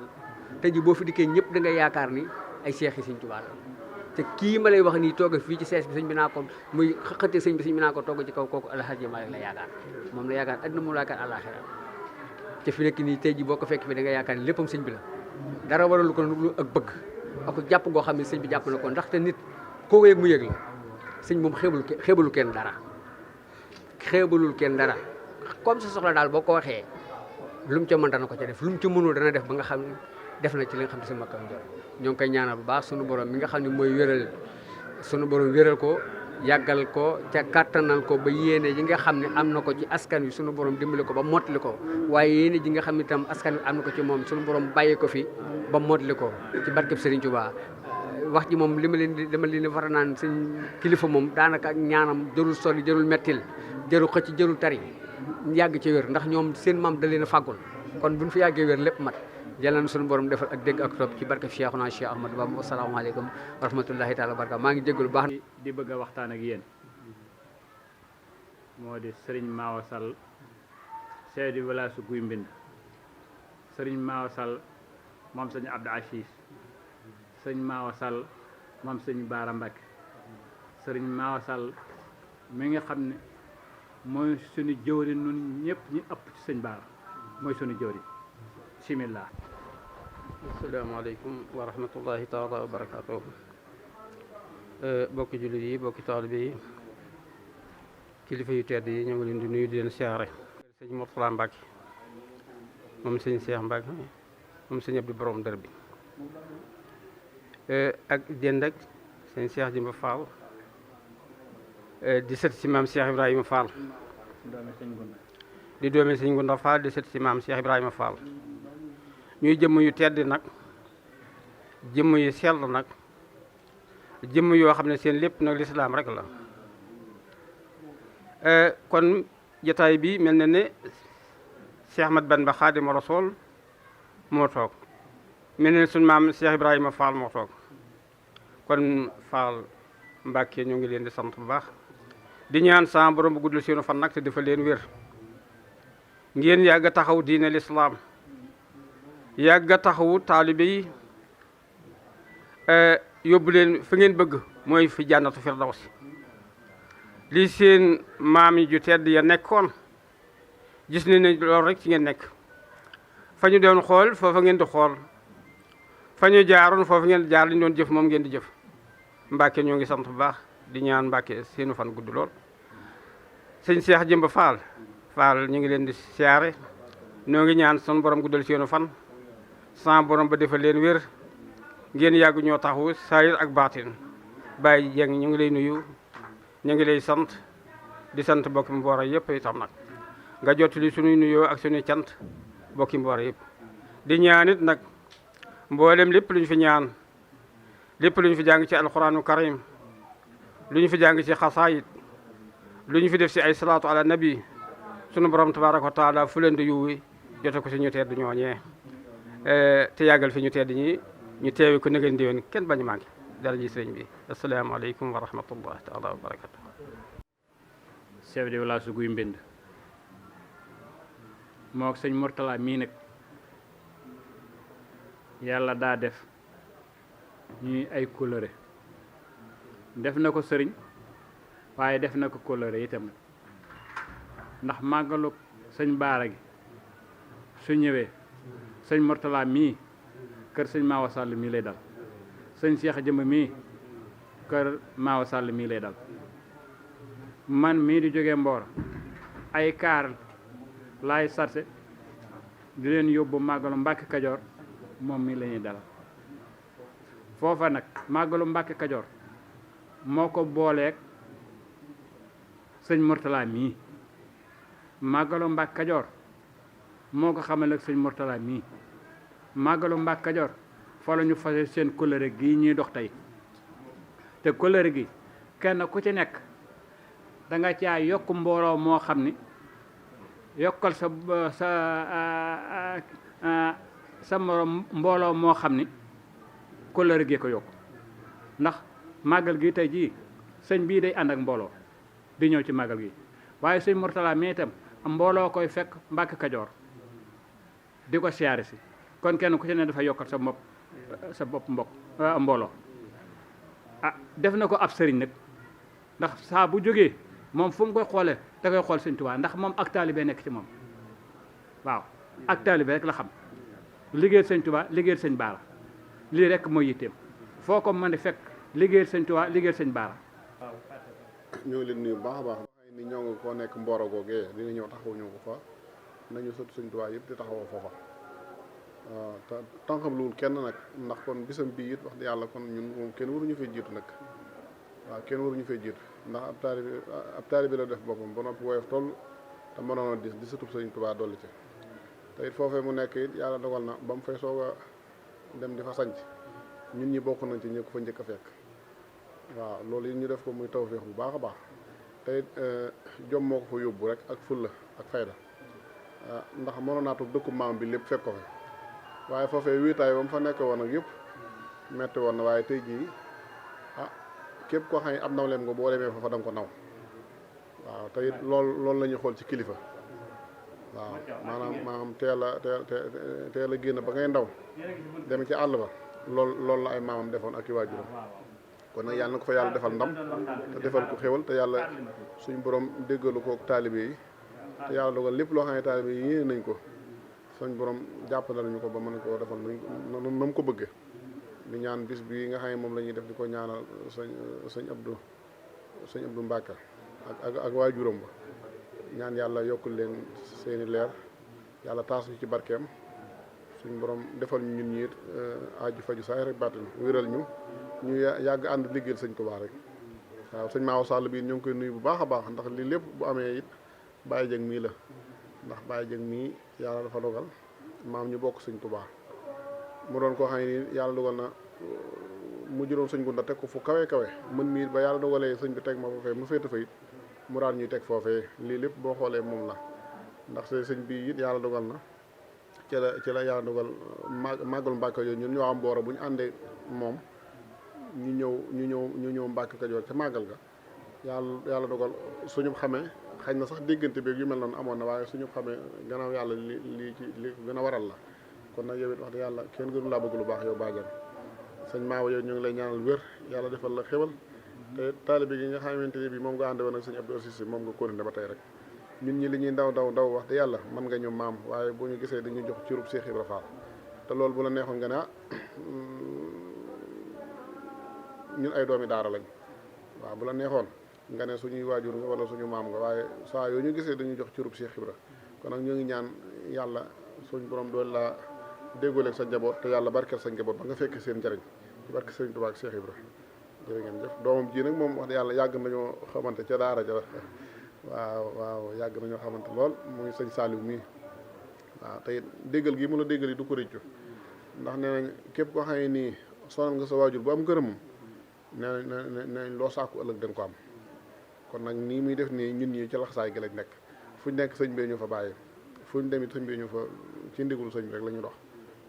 te ji boo fi dikkee ñëpp da ngay yaakaar ni ay seex yi sëñ Tuubaa la te kii ma lay wax nii tooga fii ci sees bi sëñ bi naa ko muy xëqate sëñ bi naa ko tooga ci kaw kooku Alxaaji Maalik la yaakaar moom la yaakaar adduna moom la yaakaar àllaaxira te fi nekk nii tey ji boo ko fekk fi da nga yaakaar ni léppam sëñ bi la dara waralu ko lu ak bëgg ak jàpp goo xam ne sëñ bi jàpp na ko ndaxte nit koo yëg mu yëg la sëñ moom xeebalul kenn dara comme sa soxla daal boo ko waxee lu mu ca mën dana ko ca def lu mu ca mënul dana def ba nga xam ne def na ci li nga xam ne si makkam jot ñoo ngi koy ñaanal bu baax sunu borom mi nga xam ne mooy wéral sunu borom wéral ko yàggal ko ca kàttanal ko ba yéene ji nga xam ne am na ko ci askan wi sunu borom dimbali ko ba mottali ko waaye yéene ji nga xam ne itam askan wi am na ko ci moom sunu borom bàyyi ko fi ba mottali ko ci barkeb Serigne Touba wax ji moom li ma leen di war a naan sëñ kilifa moom daanaka ak ñaanam jërul soli jërul mettil jërul xëcc jërul tari yàgg ci wér ndax ñoom seen maam da leen a fàggul kon buñ fi yàggee wér lépp mat yàlla na suñu borom defal ak dégg ak topp ci barke Cheikhuna Cheikh Ahmadou Bamba asalaamaaleykum wa rahmatullahi taala wa baraka maa ngi jégalu baax di bëgg a waxtaan ak yéen moo di sëriñ Maawa Sall chef du village su Guy Mbind, sëriñ Maawa Sall moom sëñ Abdou Achis, sëriñ Maawa Sall moom sëñ Baara Mbacke, sëriñ Maawa Sall mi nga xam ne mooy suñu jëwri nun ñëpp ñi ëpp ci sëñ Baara mooy suñu jëwri. bismillah. asalaamaaleykum wa rahmatullahi taala wa barakaatuh. bokki jullit yi, bokki taalibe yi, kilifa yu tedd yi, ñoo ngi leen di nuyu di leen siyaare. sëñ Mourtala Mbacke moom sëñ Cheikh Mbacke moom sëñ Abdou borom dër bi ak dend ak sëñ Cheikh Jimba Fall di sët si maam Cheikh Ibrahima Fall di doomi sëñ Gunda Fall di sët si maam Cheikh Ibrahima Fall. ñuy jëmm yu tedd nag, jëmm yu sell nag, jëmm yoo xam ne seen lépp nag lislaam rek la. kon jotaay bi mel na ne Cheikh Ahmad Bamba Xaadimu Rasuul moo toog, mel na ne sunu maam Cheikh Ibrahima Fall moo toog. kon Fall Mbàkke ñu ngi leen di sant bu baax di ñaan sa borom bu guddal seenu fan nag te dafa leen wér, ngeen yàgg a taxaw diine lislaam, yàgg a taxawu taalibe yi, yóbbu leen fi ngeen bëgg mooy fi jànnatu firdawsi. lii seen maam yi ju tedd ya nekkoon gis nañ ne loolu rek ci ngeen nekk. fa ñu doon xool foofa ngeen di xool, fa ñu jaaroon foofa ngeen di jaar, li ñu doon jëf moom ngeen di jëf. Mbàkke ñoo ngi sant bu baax di ñaan Mbàkke seenu fan gudd lool. sëñ Cheikh Jëmba Fall ñu ngi leen di siyaare, ñoo ngi ñaan son borom guddal seenu fan, sa borom ba defal leen wér, ngeen yàgg ñoo taxawu saayir ak baatin. Baye Dieng ñu ngi lay nuyu, ñu ngi lay sant di sant bokki Mbooro yëpp itam nag, nga jottali suñuy nuyoo ak suñuy cant bokki Mbooro yëpp. di ñaan it nag mboolem lépp lu ñu fi ñaan, lépp lu ñu fi jàng ci alquranu karim, lu ñu fi jàng ci xasaayit, lu ñu fi def ci ay salaatu ala nabi, sunu borom tabaraka wa taala fu leen di yuwi jote ko si ñu tedd ñooñee, te yàggal fi ñu tedd ñi, ñu teewi ko nëgën déwén kenn bañu manqué dara ji sëriñ bi. asalaamaaleykum wa rahmatullahi taala wa barakatu. chef de village su Guy Mbind moo ak sëñ Mourtala mii nag yàlla daa def ñuy ay kóllëre, def na ko sëriñ waaye def na ko kóllëre itam ndax màggalu sëñ Baara gi su ñëwee sëñ Mourtala mii kër sëñ Maawa Sall mii lay dal, sëñ Cheikh Jëmb mii kër Maawa Sall mii lay dal, man mii di jógee Mboor ay kaar laay sarse di leen yóbbu màggalu Mbàkke Kajoor, moom mii la ñuy dalal foofa nag. màggalu Mbàkke Kajoor moo ko booleeg sëñ Mourtala mii, màggalu Mbàkke Kajoor moo ko xamal ak sëñ Mourtala mii, màggalu Mbàkke Kajoor fa la ñu fase seen kóllëre gii ñuy dox tey. te kóllëre gi kenn ku ci nekk da nga caa yokk mbooloo moo xam ni yokkal sa morom mbooloo moo xam ni kóllëre gi ko yokk. ndax màggal gi tey jii sëñ bii day ànd ak mbooloo di ñëw ci màggal gi, waaye sëñ Mourtala mi itam mbooloo koy fekk Mbàkke Kajoor di ko siyaare si, kon kenn ku ci ne dafa yokkal sa bopp mbooloo. def na ko ab sëriñ nag, ndax saa bu jógee moom fu mu koy xoolee da koy xool sëñ Tuubaa, ndax moom ak taalibe nekk ci moom. waaw ak taalibe rek la xam, liggéeyal sëñ Tuubaa liggéeyal sëñ Baara, lii rek mooy yitteem. foo ko mën di fekk liggéeyal sëñ Tuubaa liggéeyal sëñ Baara. ñoo ngi leen nuyu bu baax a baax ni ñoo nga koo nekk Mbooro googee dina ñëw taxaw ñu ko fa nañu sot sëñ Tuubaa yëpp di taxawoo foofa. waaw te tànqam luwul kenn nag, ndax kon bisam bii it wax yàlla kon ñun moom kenn waruñu fay jiitu nag. waaw kenn waruñu fay jiitu ndax ab taalibe la def boppam ba noppi woyof toll te mënoon a di sëtub sëñ Tuubaa dolli ci. te it foofee mu nekk it yàlla dogal na ba mu fay soog a dem di fa sanc ñun ñi bokk nañ ci ñi ko fa njëkk a fekk. waaw loolu it ñu def ko muy tawfeex bu baax a baax te it jom moo ko fa yóbbu rek ak fulla ak fayda. ndax mënoon naa toog dëkku maam bi lépp fekk ko fa waaye foofee wiitaay ba mu fa nekk woon ak yëpp metti woon na, waaye tey jii képp koo xam ne ab nawleem nga boo demee foofa da nga ko naw. waaw te it loolu la ñuy xool ci kilifa waaw maanaam teel a génn ba ngay ndaw dem ci àll ba loolu la ay maamam defoon ak i waajuram kon nag yàlla na ko fa yàlla defal ndam te defal ko xéwal te yàlla suñ borom déggalu ko taalibe yi te yàlla dogal lépp loo xam ne taalibe yi yéene nañ ko suñ borom jàppandal ñu ko ba mën koo defal na mu ko bëggee di ñaan bis bi nga xam ne moom la ñuy def di ko ñaanal sëñ Abdou Mbacke ak waajuram ba ñaan yàlla yokkul leen seeni leer yàlla taas ñu ci barkeem suñ borom defal ñu ñun ñiit aaju faju saay rek bàttin wéral ñu yàgg ànd liggéeyal sëñ Tuubaa rek waaw sëñ Maaw Sall bii ñu ngi koy nuyu bu baax a baax ndax lii lépp bu amee it Baye Jëng mii la ndax Baye Jëng mii yàlla dafa dogal maam ñu bokk sëñ Tuubaa mu doon koo xam ne nii yàlla dogal na mu juróom sëñ Gunda teg ko fu kawe mën mii ba yàlla dogalee sëñ bi teg ma foofee mu féete fa it mu daan ñuy teg foofee lii lépp boo xoolee moom la ndax sëñ bi it yàlla dogal na ci la yàlla dogal màggal Mbàkke yooyu ñun ñoo am boora bu ñu àndee moom ñu ñëw Mbàkke Kajoor ca màggal ga yàlla dogal suñu xamee xañ na sax déggante beeg yu mel noonu amoon na waaye suñu xamee gannaaw yàlla li gën a waral la kon nag yow it wax dëgg yàlla kenn gënu laa bëgg lu baax yow bàjjan sëñ Maawa yow ñu ngi lay ñaanal wér yàlla defal la xéwal te taalibe gi nga xamante ne bi moom nga ànd woon ak sëñ Abdou Assis moom nga continué ba tey rek ñun ñi li ñuy daw wax dëgg yàlla mën nga ñu maam waaye bu ñu gisee dañuy jox cirub Cheikh Ibra Fall te loolu bu la neexoon nga ne ñun ay doomi daara lañ waaw bu la neexoon nga ne suñuy waajur nga wala suñu maam nga waaye saa yoo ñu gisee dañuy jox cirub Cheikh Ibra kon nag ñoo ngi ñaan yàlla suñ borom doon la déggooleeg sa njaboot te yàlla barkeel sa njaboot ba nga fekk seen njëriñ ci barke Sëriñ Tuubaa ak Cheikh Ibra jërë ngeen jëf doomam ji nag moom wax yàlla yàgg nañoo xamante ca daara ja waaw yàgg nañoo xamante lool muy sëñ Saliou mii waaw tey déggal gi mu la déggal yi du ko réccu ndax nee nañ képp koo xam ne nii sonal nga sa waajur bu am gërëm nee nañ loo sàkku ëllëg da nga ko am kon nag nii muy def nii ñun ñi ci laxsaay gi lañ nekk fuñ nekk sëñ bee ñu fa bàyyi fuñ demit sëñ bee ñu fa ci ndigul sëñ bi rek la ñu dox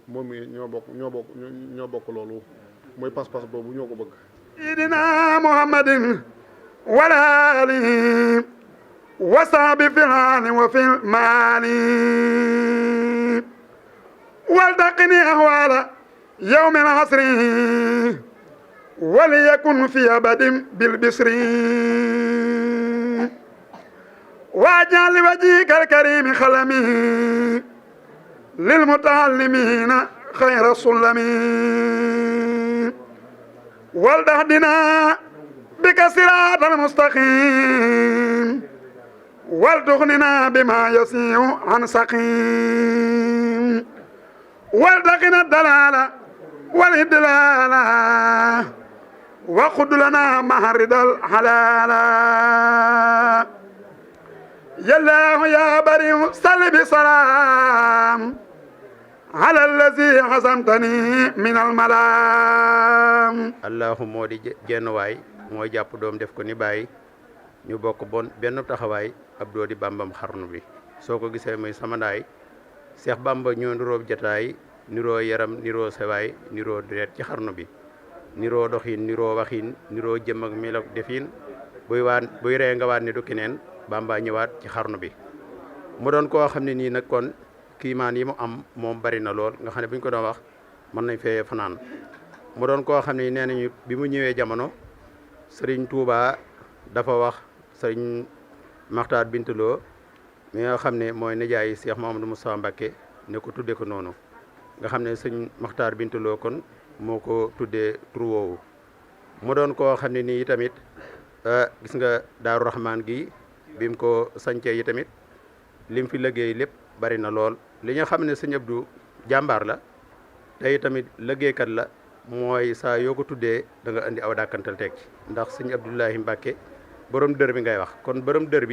moom mi ñoo bokk loolu mooy pas-pas boobu ñoo ko bëgg sayidina muhammadin wala alihi wa sahbi fil hali wa fil mali waltaqini ahwala yawmi al-asri وليكن في أبد بالبسر واجعل وجهك الكريم خلمي للمتعلمين خير السلم ولتهدنا بك صراط المستقيم ولتغننا بما يسيء عن سقيم ولتقنا الدلالة والإدلال وخذ لنا محرد الحلال يا الله يا بريء صل بسلام على الذي حسمتني من الملام allahu moo di jenn waay mooy jàpp doom def ko ni bàyyi ñu bokk benn taxawaay ab doo di bambam xarnu bi soo ko gisee muy sama ndaay Seex Bamba ñoo niroo jataay niroo yaram niroo sewaay niroo deret ci xarnu bi niroo doxin niroo waxin niroo jëm ak melo defin buy ree nga waat ne du keneen Bamba ñëwaat ci xarnu bi mu doon koo xam ne nii nag kon kiimaan yi mu am moom bari na lool nga xam ne bu ñu ko doon wax mën nañ fee fanaan mu doon koo xam ne nee nañu bi mu ñëwee jamono Sëriñ Tuubaa dafa wax Sëriñ Maxtaar Bintuloo mi nga xam ne mooy nijaay Cheikh Mamadou Moustapha Mbacké ne ko tudde ko noonu nga xam ne sëñ Maxtaar Bintuloo kon moo ko tuddee tur woowu mu doon koo xam ne nii tamit gis nga Daaru Rahmaan gi bi mu ko sancee yi tamit lim fi liggéey lépp bari na lool li nga xam ne sëñ Abdou jàmbaar la tey tamit liggéeykat la mooy saa yoo ko tuddee da nga indi aw dàkkantal teg ci ndax sëñ Abdoulahi Mbacké borom dër bi ngay wax kon borom dër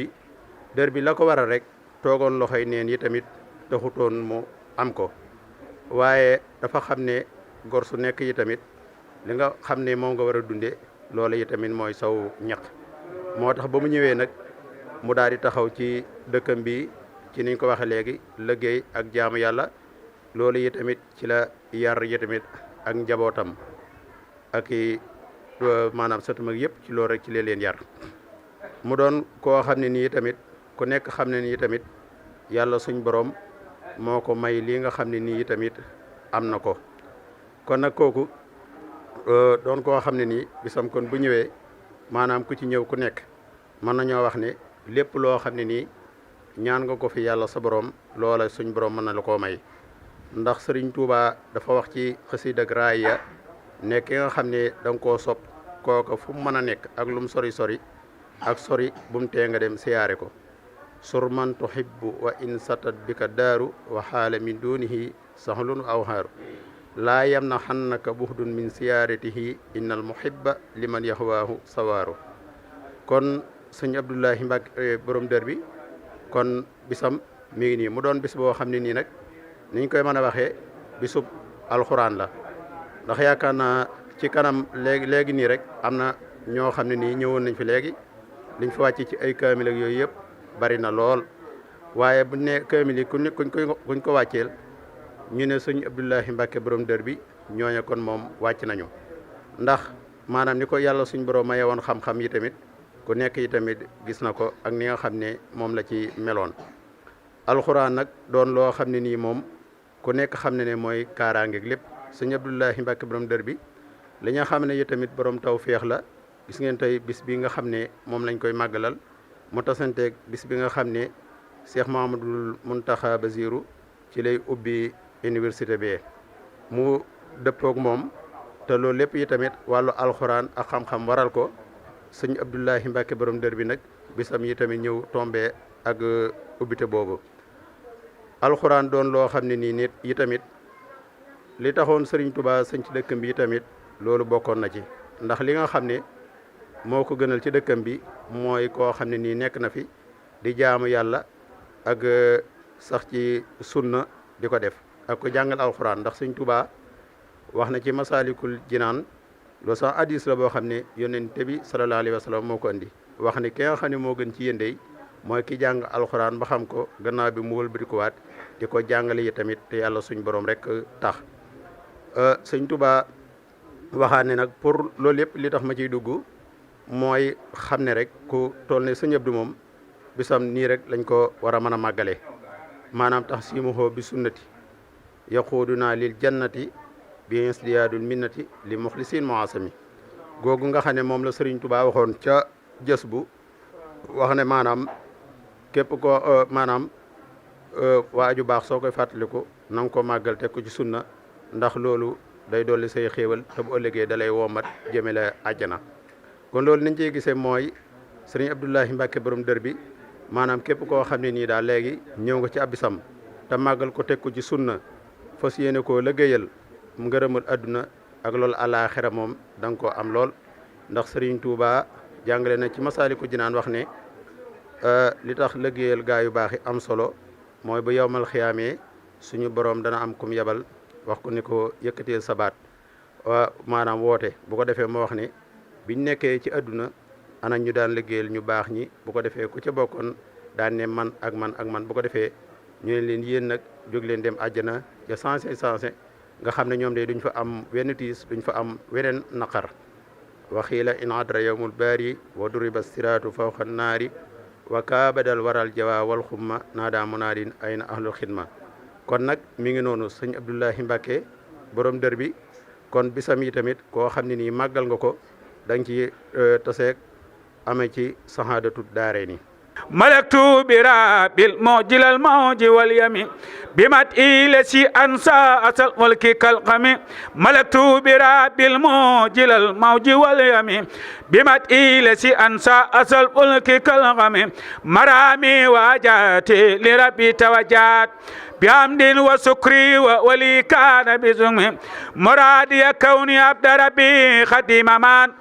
bi la ko waral rek toogoon loxoy neen yi tamit taxutoon mu am ko waaye dafa xam ne gor su nekk yi tamit li nga xam ne moom nga war a dunde loolu yi tamit mooy saw ñaq moo tax ba mu ñëwee nag mu daal di taxaw ci dëkkam bi ci niñ ko waxee léegi liggéey ak jaamu yàlla loolu yi tamit ci la yar yi tamit ak njabootam ak i maanaam sëtam ak yëpp ci loolu rek ci leen yar mu doon koo xam ne nii tamit ku nekk xam ne nii tamit yàlla suñ borom moo ko may lii nga xam ne nii tamit am na ko kon nag kooku doon koo xam ne nii bisam kon bu ñëwee maanaam ku ci ñëw ku nekk mën nañoo wax ne lépp loo xam ne nii ñaan nga ko fi yàlla sa borom loola suñ borom mën na la koo may ndax Sëriñ Tuuba dafa wax ci xasida ak raaya ne ki nga xam ne da nga koo sopp kooka fu mu mën a nekk ak lu mu sori sori ak sori bu mu tee nga dem siyaare ko sur man tuhibbu wa in satat bika daaru wa xaala min dunihi sahlun aw xaaru laa yam na xannaka buxdun min siyaaratihi innal muhibba liman yaxwaahu sawaaru kon sëñ Abdoulahi Mbacke borom dër bi kon bisam mi ngi nii mu doon bis boo xam ne nii nag niñ koy mën a waxee bisub alxuraan la ndax yaakaar naa ci kanam léegi nii rek am na ñoo xam ne nii ñëwoon nañ fi léegi liñ fi wàcc ci ay kaamil ak yooyu yëpp bari na lool waaye bu ne kaamil yi kuñ ko wàcceel ñu ne sëñ Abdoulahi Mbacke borom dër bi ñooña kon moom wàcc nañu ndax maanaam ni ko yàlla suñ borom maye woon xam-xam yi tamit ku nekk yi tamit gis na ko ak ni nga xam ne moom la ci meloon alxuraan nag doon loo xam ne nii moom ku nekk xam ne ne mooy kaaraangeeg lépp sëñ Abdoulahi Mbacke borom dër bi li nga xam ne yi tamit borom taw féex la gis ngeen tey bis bi nga xam ne moom lañ koy màggalal mu tasanteeg bis bi nga xam ne Cheikh Mahamadul Muntaxa Basiru ci lay ubbi université bi mu dëppoog moom te loolu lépp yi tamit wàllu alxuraan ak xam-xam waral ko sëñ Abdoulahi Mbacke borom dër bi nag bisam yi tamit ñëw tombé ak ubbite boobu alxuraan doon loo xam ne nii nit yi tamit li taxoon Serigne Touba sëñ ci dëkkam bi yi tamit loolu bokkoon na ci ndax li nga xam ne moo ko gënal ci dëkkam bi mooy koo xam ne nii nekk na fi di jaamu yàlla ak sax ci sunna di ko def ak ko jàngal alxuraan ndax sëñ Touba wax na ci Masaalikul Jinaan loolu sax hadis la boo xam ne yonent bi sallallahu alayhi wa sallam moo ko andi wax ne ki nga xam ne moo gën ci yéndey mooy ki jàng alxuraan ba xam ko gannaaw bi mu wëlbati ko waat di ko jàngale yi tamit te yàlla suñ borom rek tax sëñ Touba waxaat ne nag pour loolu yëpp li tax ma ciy dugg mooy xam ne rek ku toll ne sëñ Abdou moom bisam nii rek lañ ko war a mën a màggale maanaam tax simuhoo bi sunnati yaquuduna lil jannati bi insdiyaadul minnati li muxlisin muasami googu nga xam ne moom la Sëriñ Touba waxoon ca jës bu wax ne maanaam képp ko maanaam waaju baax soo koy fàttaliku na nga ko màggal teg ko ci sunna ndax loolu day dolli say xéewal te bu ëllëgee da lay woomat jëme la àjjana kon loolu niñ ciy gisee mooy Sëriñ Abdoulahi Mbacke borom dër bi maanaam képp koo xam ne nii daal léegi ñëw nga ci abisam te màggal ko teg ko ci sunna fas yéene koo liggéeyal mu ngërëmal àdduna ak loolu àllaaxira moom da nga koo am lool ndax Sëriñ Touba jàngale na ci Masaalikul Jinaan wax ne li tax liggéeyal gaa yu baax yi am solo mooy bu yowmal xiyaamee suñu borom dana am kum yebal wax ko ni ko yëkkateel sabaat maanaam woote bu ko defee moo wax ne biñ nekkee ci àdduna ana ñu daan liggéeyal ñu baax ñi bu ko defee ku ca bokkoon daan ne man ak man bu ko defee ñu ne leen yéen nag jóg leen dem àjjana ja sensé nga xam ne ñoom de duñ fa am wenn tiis duñ fa am weneen naqar waxiila in adra yawmul baari wa duriba siraatu fawqa naari wa kaabadal waral jawa wal xumma naada munaadin ayna ahlul xidma kon nag mi ngi noonu sëñ Abdoulahi Mbacke borom dër bi kon bisam yi tamit koo xam ne nii màggal nga ko da nga ci taseeg amee ci sahaadatu daare ni ملكت براب الموج الموج واليمين بمت إلسي أنسى أصل ملك كالقمي ملكت براب الموج الموج واليمين بمت إلسي أنسى أصل ملك كالقمي مرامي واجاتي لربي توجات بحمد وسكري ولي كان بزمه مرادي كوني عبد ربي خديم مان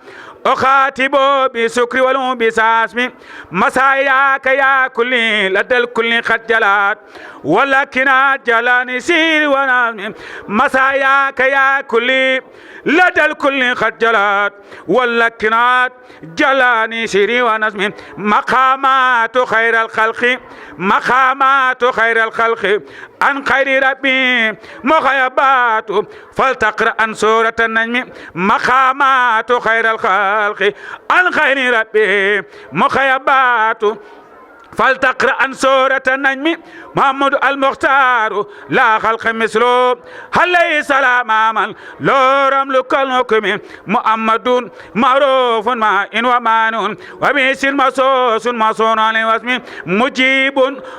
أخاتب بسكر ولو بساسمي مساياك يا كلي لدى الكل قد جلات ولكن جلاني سير ونازمي مساياك يا كلي لدى الكل قد جلات ولكن جلاني سير ونازمي مقامات خير الخلق مقامات خير الخلق عن خير ربي مغيبات فلتقرأ عن سورة النجم مقامات خير الخلق الخلق عن خير ربه مخيبات فلتقرأ عن سورة النجم محمد المختار لا خلق مثله هل ليس سلاما لو رملك الحكم محمد معروف مع إن ومان وبيس المصوص مصون عليه واسم مجيب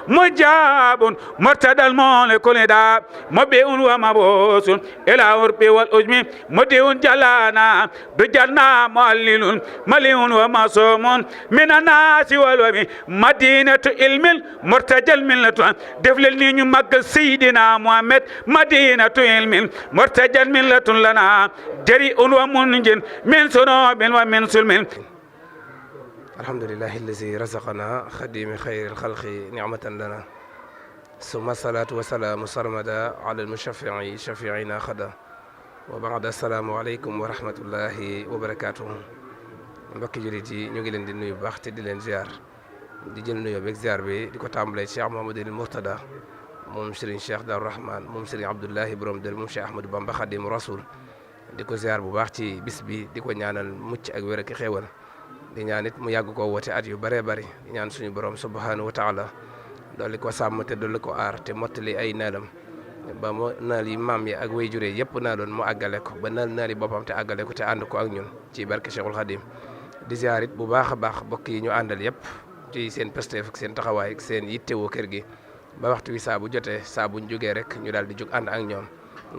مجاب مرتدى الملك لدى مبيء ومبوس إلى عرب والأجم مديء جلانا بجلنا معلل مليء ومصوم من الناس والوبي مدينة علم مرتجل ملة دفل نيو مك سيدنا محمد مدينة علم مرتجل ملة لنا جريء ومنجن من سنوب ومن سلم. الحمد لله الذي رزقنا خديم خير الخلق نعمة لنا ثم الصلاة والسلام سرمدا على المشفع شفيعنا خدا وبعد السلام عليكم ورحمة الله وبركاته. mbokki jullit yi ñu ngi leen di nuyu baax te di leen ziar di jël nuyoo beeg ziar bi di ko tàmbalee Cheikh Mouhamadul Mourtada moom Serigne Cheikh Darou Rahman moom Serigne Abdoulahi borom del moom Cheikh Ahmadou Bamba Khadim Rasoul di ko ziar bu baax ci bis bi di ko ñaanal mucc ak wér ak xéewal di ñaan it mu yàgg koo woote at yu bëree bëri di ñaan suñu borom subhanahu wa taala dolli ko sàmm te dolli ko aar te mottali ay naalam ba mu naal yi maam yi ak way juree yëpp naaloon mu àggale ko ba naal yi boppam te àggale ko te ànd ko ak ñun ci barke Cheikhul Khadim di ziar it bu baax a baax bokk yi ñu àndal yëpp ci seen pësteef ak seen taxawaay ak seen yittewoo kër gi ba waxtu wi saa bu jotee saa buñ jógee rek ñu daal di jóg ànd ak ñoom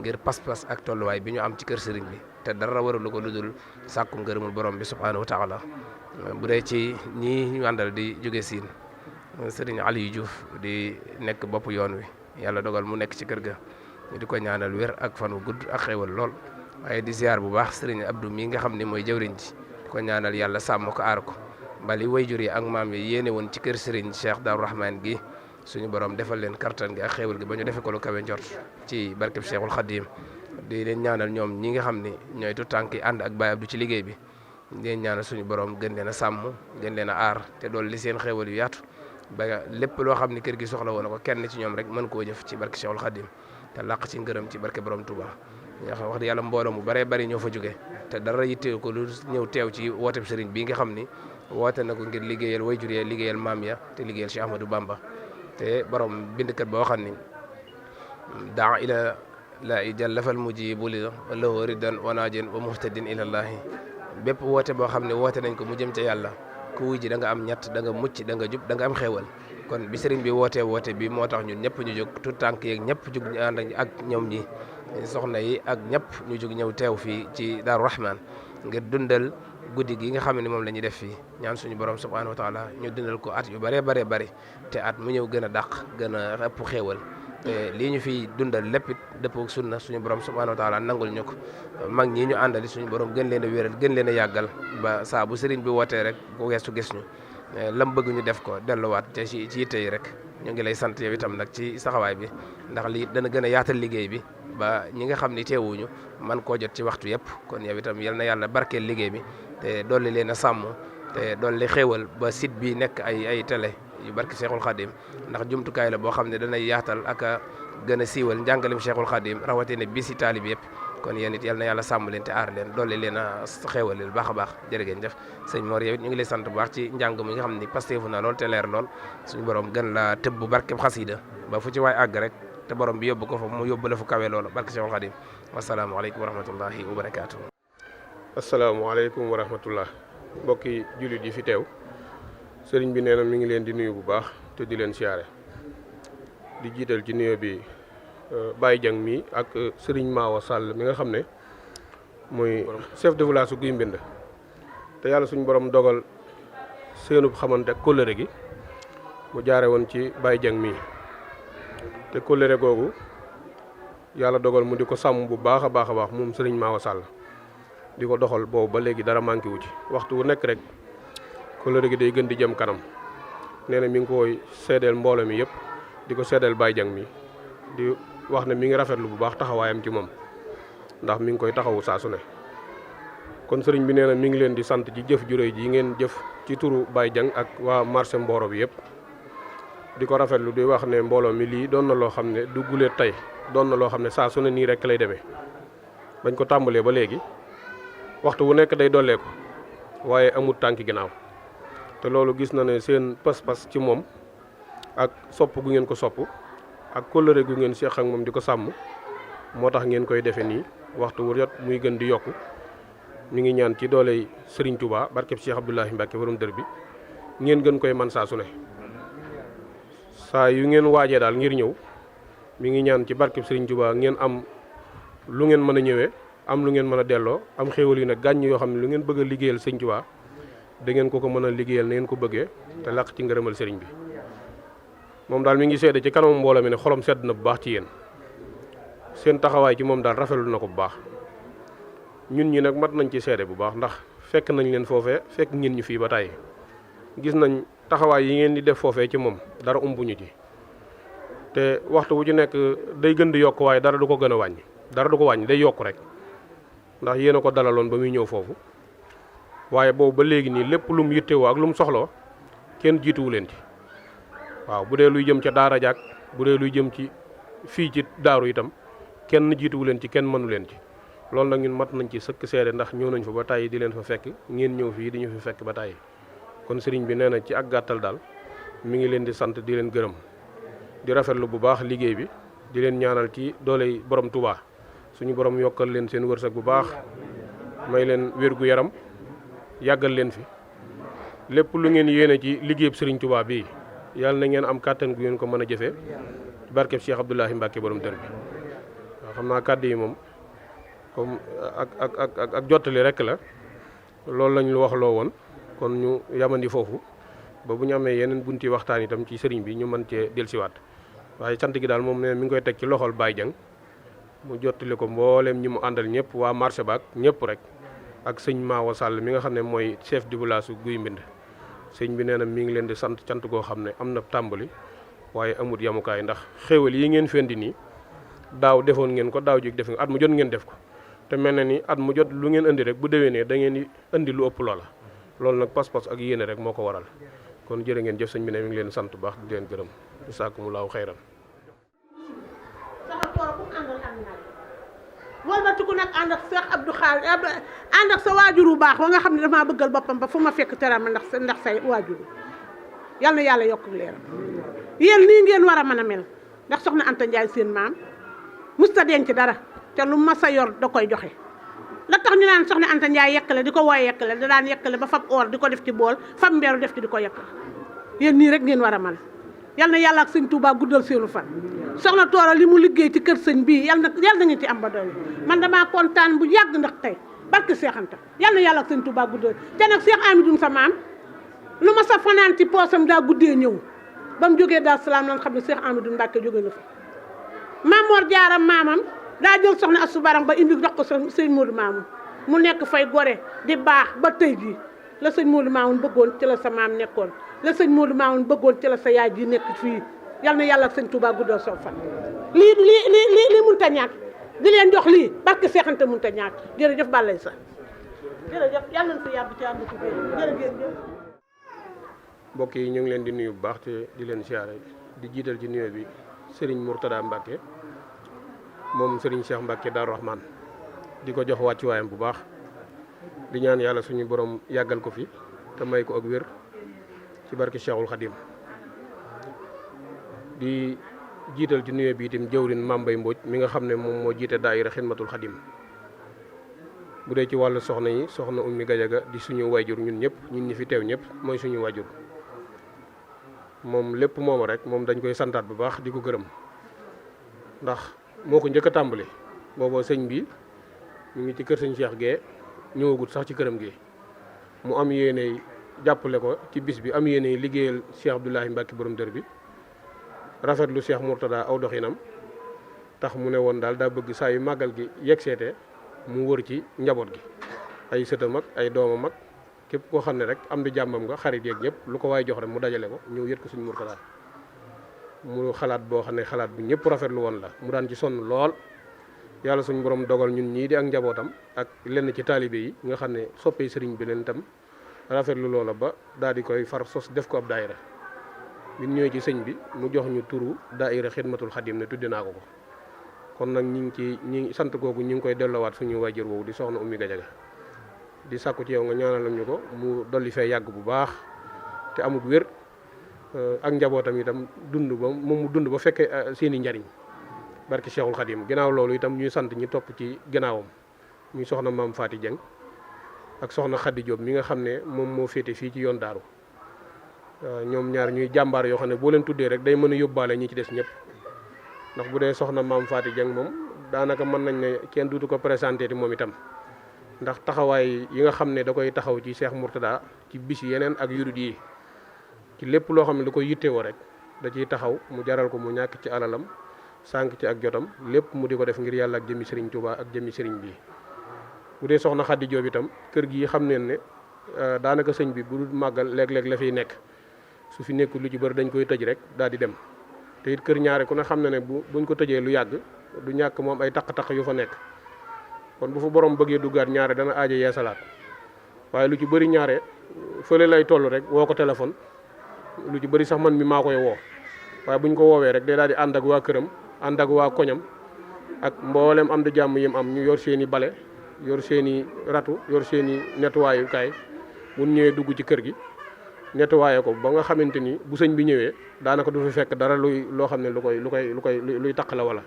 ngir pas-pas ak tolluwaay bi ñu am ci kër sëriñ bi te dara waralu ko lu dul sàkku ngërëmul borom bi subhanahu wa taala bu dee ci ñii ñu àndal di jóge siin sëriñ Aliou Diouf di nekk bopp yoon wi yàlla dogal mu nekk ci kër ga ñu di ko ñaanal wér ak fan wu gudd ak xéewal lool waaye di ziar bu baax sëriñ Abdou mi nga xam ne mooy jëwriñ ji ko ñaanal yàlla sàmm ko aar ko bali wayjur yi ak maam yi yéene woon ci kër Serigne Cheikh Darou Rahman gi suñu borom defal leen kartan gi ak xéewal gi ba ñu defe ko lu kawe njort ci barkeb Cheikhul Khadim di leen ñaanal ñoom ñi nga xam ne ñooy tu tànk yi ànd ak Baye Abdou ci liggéey bi di leen ñaanal suñu borom gën leen a sàmm gën leen a aar te dool li seen xéewal yu yaatu ba lépp loo xam ne kër gi soxla woon ko kenn ci ñoom rek mën koo jëf ci barke Cheikhul Khadim te làq ci ngërëm ci barke borom Touba nga xam wax di yàlla mbooloo mu baree bari ñoo fa jóge te dara yittee ko lu ñëw teew ci wooteb sëriñ bi nga xam ni woote na ko ngir liggéeyal wayjur ya liggéeyal maam ya te liggéeyal Cheikh Ahmadou Bamba te borom bindkat boo xam ni daa ila la jallafal mujibu li lahu ridan wa najin wa muhtadin ilallahi bépp woote boo xam ne woote nañ ko mu jëm ca yàlla ku wuy ji da nga am ñett da nga mucc da nga jub da nga am xéewal kon bi sëriñ bi woote bi moo tax ñun ñëpp ñu jóg tout tànk yeeg ñëpp jóg ñu ànd ak ñoom ñi soxna yi ak ñëpp ñu jóg ñëw teew fii ci Darou Rahman ngir dundal guddi gi nga xam ne moom la ñuy def fii ñaan suñu borom subhanahu wa taala ñu dundal ko at yu bëree bëri te at mu ñëw gën a dàq gën a ëpp xéewal te lii ñu fiy dundal lépp it dëppoo sunna suñu borom subhanahu wa taala nangul ñu ko mag ñi ñu àndali suñu borom gën leen a wéral gën leen a yàggal ba saa bu sëriñ bi wootee rek bu geestu gis ñu lam bëgg ñu def ko delluwaat te ci yitte yi rek ñu ngi lay sant yow itam nag ci saxawaay bi ndax lii dana gën a yaatal liggéey bi ba ñi nga xam ne teewuñu man koo jot ci waxtu yëpp kon yow itam yal na yàlla barkeel liggéey bi te dolli leen a sàmm te dolli xéewal ba site bi nekk ay télé yu barke Cheikhul Khadim ndax jumtukaay la boo xam ne danay yaatal ak a gën a siiwal njàngalem Cheikhul Khadim rawatina bi si taalib yëpp kon yéen it yal na yàlla sàmm leen te aar leen dolli leen a xéewalil baax a baax jërë ngeen jëf sëñ Mor yow it ñu ngi lay sant bu baax ci njàng mi nga xam ni pasteefu na lool te leer lool suñu borom gën la tëbb bu barkeb xasida ba fu ci waay àgg rek te borom bi yóbbu ko fa mu yóbbu la fu kawe loolu barke Cheikhul Khadim wasalaamaaleykum wa rahmatullahi wa barakaatu. asalaamaaleykum wa rahmatullah mbokki jullit yi fi teew sëriñ bi nee na mi ngi leen di nuyu bu baax te di leen siyaare di jiital ci nuyoo bi Baye Dieng mi ak sëriñ Maawa Sall mi nga xam ne mooy chef de village su Guy Mbind te yàlla suñu borom dogal seenub xamante ak kóllëre gi mu jaare woon ci Baye Dieng mi te kóllëre googu yàlla dogal mu di ko sàmm bu baax a baax moom sëriñ Maawa Sall di ko doxal boobu ba léegi dara manqué wu ci waxtu wu nekk rek kóllëre gi day gën di jëm kanam nee na mi ngi koy seedeel mbooloo mi yëpp di ko seedeel Baye Dieng mi di wax ne mi ngi rafetlu bu baax taxawaayam ci moom ndax mi ngi koy taxawu saa su ne kon sëriñ bi nee na mi ngi leen di sant ci jëf ju réy ji ngeen jëf ci turu Baye Dieng ak waa marché Mboro bi yëpp di ko rafetlu di wax ne mbooloo mi lii doon na loo xam ne du guleet tey doon na loo xam ne saa su ne nii rek lay demee bañ ko tàmbalee ba léegi waxtu wu nekk day dollee ko waaye amut tànki ginnaaw te loolu gis na ne seen pas-pas ci moom ak sopp gu ngeen ko sopp ak kóllëre gu ngeen seex ak moom di ko sàmm moo tax ngeen koy defe nii waxtu wu jot muy gën di yokku ñu ngi ñaan ci dooley Serigne Touba barkeb Cheikh Abdoulahi Mbacke borom dër bi ngeen gën koy man saa su ne saa yu ngeen waajee daal ngir ñëw mi ngi ñaan ci barkeb Serigne Touba ngeen am lu ngeen mën a ñëwee am lu ngeen mën a delloo am xéewal yi nag gàññ yoo xam ne lu ngeen bëgg a liggéeyal Serigne Touba da ngeen ko mën a liggéeyal na ngeen ko bëggee te làq ci ngërëmal Serigne bi moom daal mi ngi seede ci kanam mbooloo mi ne xolam sedd na bu baax ci yéen seen taxawaay ci moom daal rafetlu na ko bu baax ñun ñi nag mat nañ ci seede bu baax ndax fekk nañ leen foofee fekk ngeen ñu fii ba tàyyi gis nañ taxawaay yi ngeen di def foofee ci moom dara umbuñu ci te waxtu wu ci nekk day gën di yokk waaye dara du ko gën a wàññi dara du ko wàññi day yokk rek ndax yéen a ko dalaloon ba muy ñëw foofu waaye boobu ba léegi nii lépp lu mu yittewoo ak lu mu soxloo kenn jiituwu leen ci waaw bu dee luy jëm ca daara jaak bu dee luy jëm ci fii ci daaru itam kenn jiituwu leen ci kenn mënu leen ci loolu nag ñun mat nañ ci sëkk seede ndax ñëw nañ fa ba tàyyi di leen fa fekk ngeen ñëw fii di ñu fa fekk ba tàyyi kon sëriñ bi nee na ci ak gàttal daal mi ngi leen di sant di leen gërëm di rafetlu bu baax liggéey bi di leen ñaanal ci dooley borom Touba suñu borom yokkal leen seen wërsëg bu baax may leen wér gu yaram yàggal leen fi lépp lu ngeen yéene ci liggéeyub sëriñ Touba bii yàlla na ngeen am kàttan gu ngeen ko mën a jëfee barkeb Cheikh Abdoulahi Mbacke borom dër bi waaw xam naa kàddu yi moom comme ak jottali rek la loolu lañ lu wax loo woon kon ñu yamandi foofu ba bu ñu amee yeneen bunti waxtaan itam ci sëriñ bi ñu mën cee dellusiwaat waaye sant gi daal moom ne mi ngi koy teg ci loxol Baye Dieng mu jottali ko mbooleem ñi mu àndal ñëpp waa marché baak ñëpp rek ak sëñ Maawa Sall mi nga xam ne mooy chef du village Guy Mbind sëñ bi nee na mi ngi leen di sant cant goo xam ne am na tàmbali waaye amut yamukaay ndax xéewal yi ngeen fendi nii daaw defoon ngeen ko daaw jig def nga at mu jot ngeen def ko te mel na ni at mu jot lu ngeen indi rek bu déwénee da ngeen di indi lu ëpp loola loolu nag pas-pas ak yéene rek moo ko waral kon jërë ngeen jëf sëñ bi ne mi ngi leen sant bu baax di leen gërëm jazaakumullaahu xayran walbatiku nag ànd ak Cheikh Abdou Khadre ànd ak sa waajur bu baax wa nga xam ne damaa bëggal boppam ba fu ma fekk teral ma ndax say waajur yal na yàlla yokk leeram yéen nii ngeen war a mën a mel ndax soxna Anta Ndiaye seen maam musta denc dara te lu ma sa yor da koy joxe la tax ñu naan soxna Anta Ndiaye yekkale di ko wooye yekkale da daan yekkale ba fab or di ko def ci bool fab mbeeru def ci di ko yekkale yéen nii rek ngeen war a mel yal na yàlla ak sëñ Touba guddal seenu fan soxna Toora li mu liggéey ci kër sëñ bii yal na ngeen ci am ba doy man damaa kontaan bu yàgg ndax tey barke Cheikh Anta yal na yàlla ak sëñ Touba guddal te nag Cheikh Amidoune sa maam lu ma sa fanaan ci poosam daa guddee ñëw ba mu jógee Daaru Salaam lan xam ne Cheikh Amidoune Mbacke jóge na fa Maam Mor Jaara maamam daa jël soxna Astou Barang ba indi jox ko sëñ Modou Mamoun mu nekk fay gore di baax ba tey jii la sëñ Modou Mamoun bëggoon ci la sa maam nekkoon la sëñ Modou Mamoun bëggoon ci la sa yaay ji nekk fii yal na yàlla ak sëñ Touba guddal soo fan lii mënta ñàkk di leen jox lii barke Cheikh Anta mënta ñàkk jërëjëf Balaye sa jërëjëf yàlla na fi yàgg ci ànd ci jërëjëf. mbokk yi ñu ngi leen di nuyu bu baax te di leen siyaare di jiital ci nuyoo bi Serigne Mourtada Mbacke moom Serigne Cheikh Mbacke Darou Rahman di ko jox wàccuwaayam bu baax di ñaan yàlla suñu borom yàggal ko fi te may ko ak wér ci barke Cheikhul Khadim di jiital ci nuyoo bi itam jëwrin Mambay Mbodj mi nga xam ne moom moo jiite daayira Xidmatul Khadim bu dee ci wàllu soxna yi soxna Ummi Gajaga di suñu wayjur ñun ñëpp ñun ñi fi teew ñëpp mooy suñu wayjur moom lépp mooma rek moom dañ koy santaat bu baax di ko gërëm ndax moo ko njëkk a tàmbali booboo sëñ bi mu ngi ci kër sëñ Cheikh Gueye ñëwagut sax ci këram gi mu am yéene jàppale ko ci bis bi am yéene liggéeyal Cheikh Abdoulahi Mbacke borom dër bi rafetlu Cheikh Mourtada aw doxinam tax mu ne woon daal daa bëgg saa yu màggal gi yegg seete mu wër ci njaboot gi ay sëtam ak ay doomam ak képp koo xam ne rek am di jàmmam nga xarit yeeg ñëpp lu ko waay jox rek mu dajale ko ñëw yët ko suñu Mourtada mu xalaat boo xam ne xalaat bu ñëpp rafetlu woon la mu daan ci sonn lool yàlla suñu borom dogal ñun ñii di ak njabootam ak lenn ci taalibe yi nga xam ne soppee sëriñ bi leen itam rafetlu loola ba daal di koy far sos def ko ab daayira bi ñëwee ci sëñ bi mu jox ñu turu daayira Xidmatul Xadim ne tudde naa ko ko kon nag ñi ngi sant googu ñi ngi koy delloowaat suñu waajur woowu di soxna Ummi Gajaga di sàkku ci yow nga ñaanal ñu ko mu dolli fee yàgg bu baax te amut wér ak njabootam itam dund ba moom mu dund ba fekkee seeni njariñ barki Cheikhul Khadim ginnaaw loolu itam ñuy sant ñi topp ci ginnaawam muy soxna maam Faati Dieng ak soxna Khady Diop mi nga xam ne moom moo féete fii ci yoon daaru ñoom ñaar ñuy jàmbaar yoo xam ne boo leen tuddee rek day mën a yóbbaale ñi ci des ñëpp ndax bu dee soxna maam Faati Dieng moom daanaka mën nañ ne kenn duutu ko présenté ti moom itam ndax taxawaay yi nga xam ne da koy taxaw ci Cheikh Mourtada ci bis yeneen ak yurut yi ci lépp loo xam ne da koy yittewoo rek da ciy taxaw mu jaral ko mu ñàkk ci alalam sànq ci ak jotam lépp mu di ko def ngir yàlla ak jëmmi Serigne Touba ak jëmmi Serigne bi bu dee soxna Khady Diop itam kër gi xam neen ne daanaka sëñ bi bu dul màggal léeg-léeg la fiy nekk su fi nekkul lu ci bëri dañ koy tëj rek daal di dem te it kër ñaare ku ne xam na ne buñ ko tëjee lu yàgg du ñàkk moom ay taq-taq yu fa nekk kon bu fa borom bëggee duggaat ñaare dana aaje yeesalaat waaye lu ci bëri ñaare fële lay toll rek woo ko téléphone lu ci bëri sax man mi maa koy woo waaye buñ ko woowee rek day daal di ànd ak waa këram ànd ak waa koñam ak mboolem am di jàmm yim am ñu yor seen i bale yor seen i ratu yor seen i nettoyukaay bu ñëwee dugg ci kër gi nettoyé ko ba nga xamante ni bu sëñ bi ñëwee daanaka du fi fekk dara loo xam ne luy taq la wala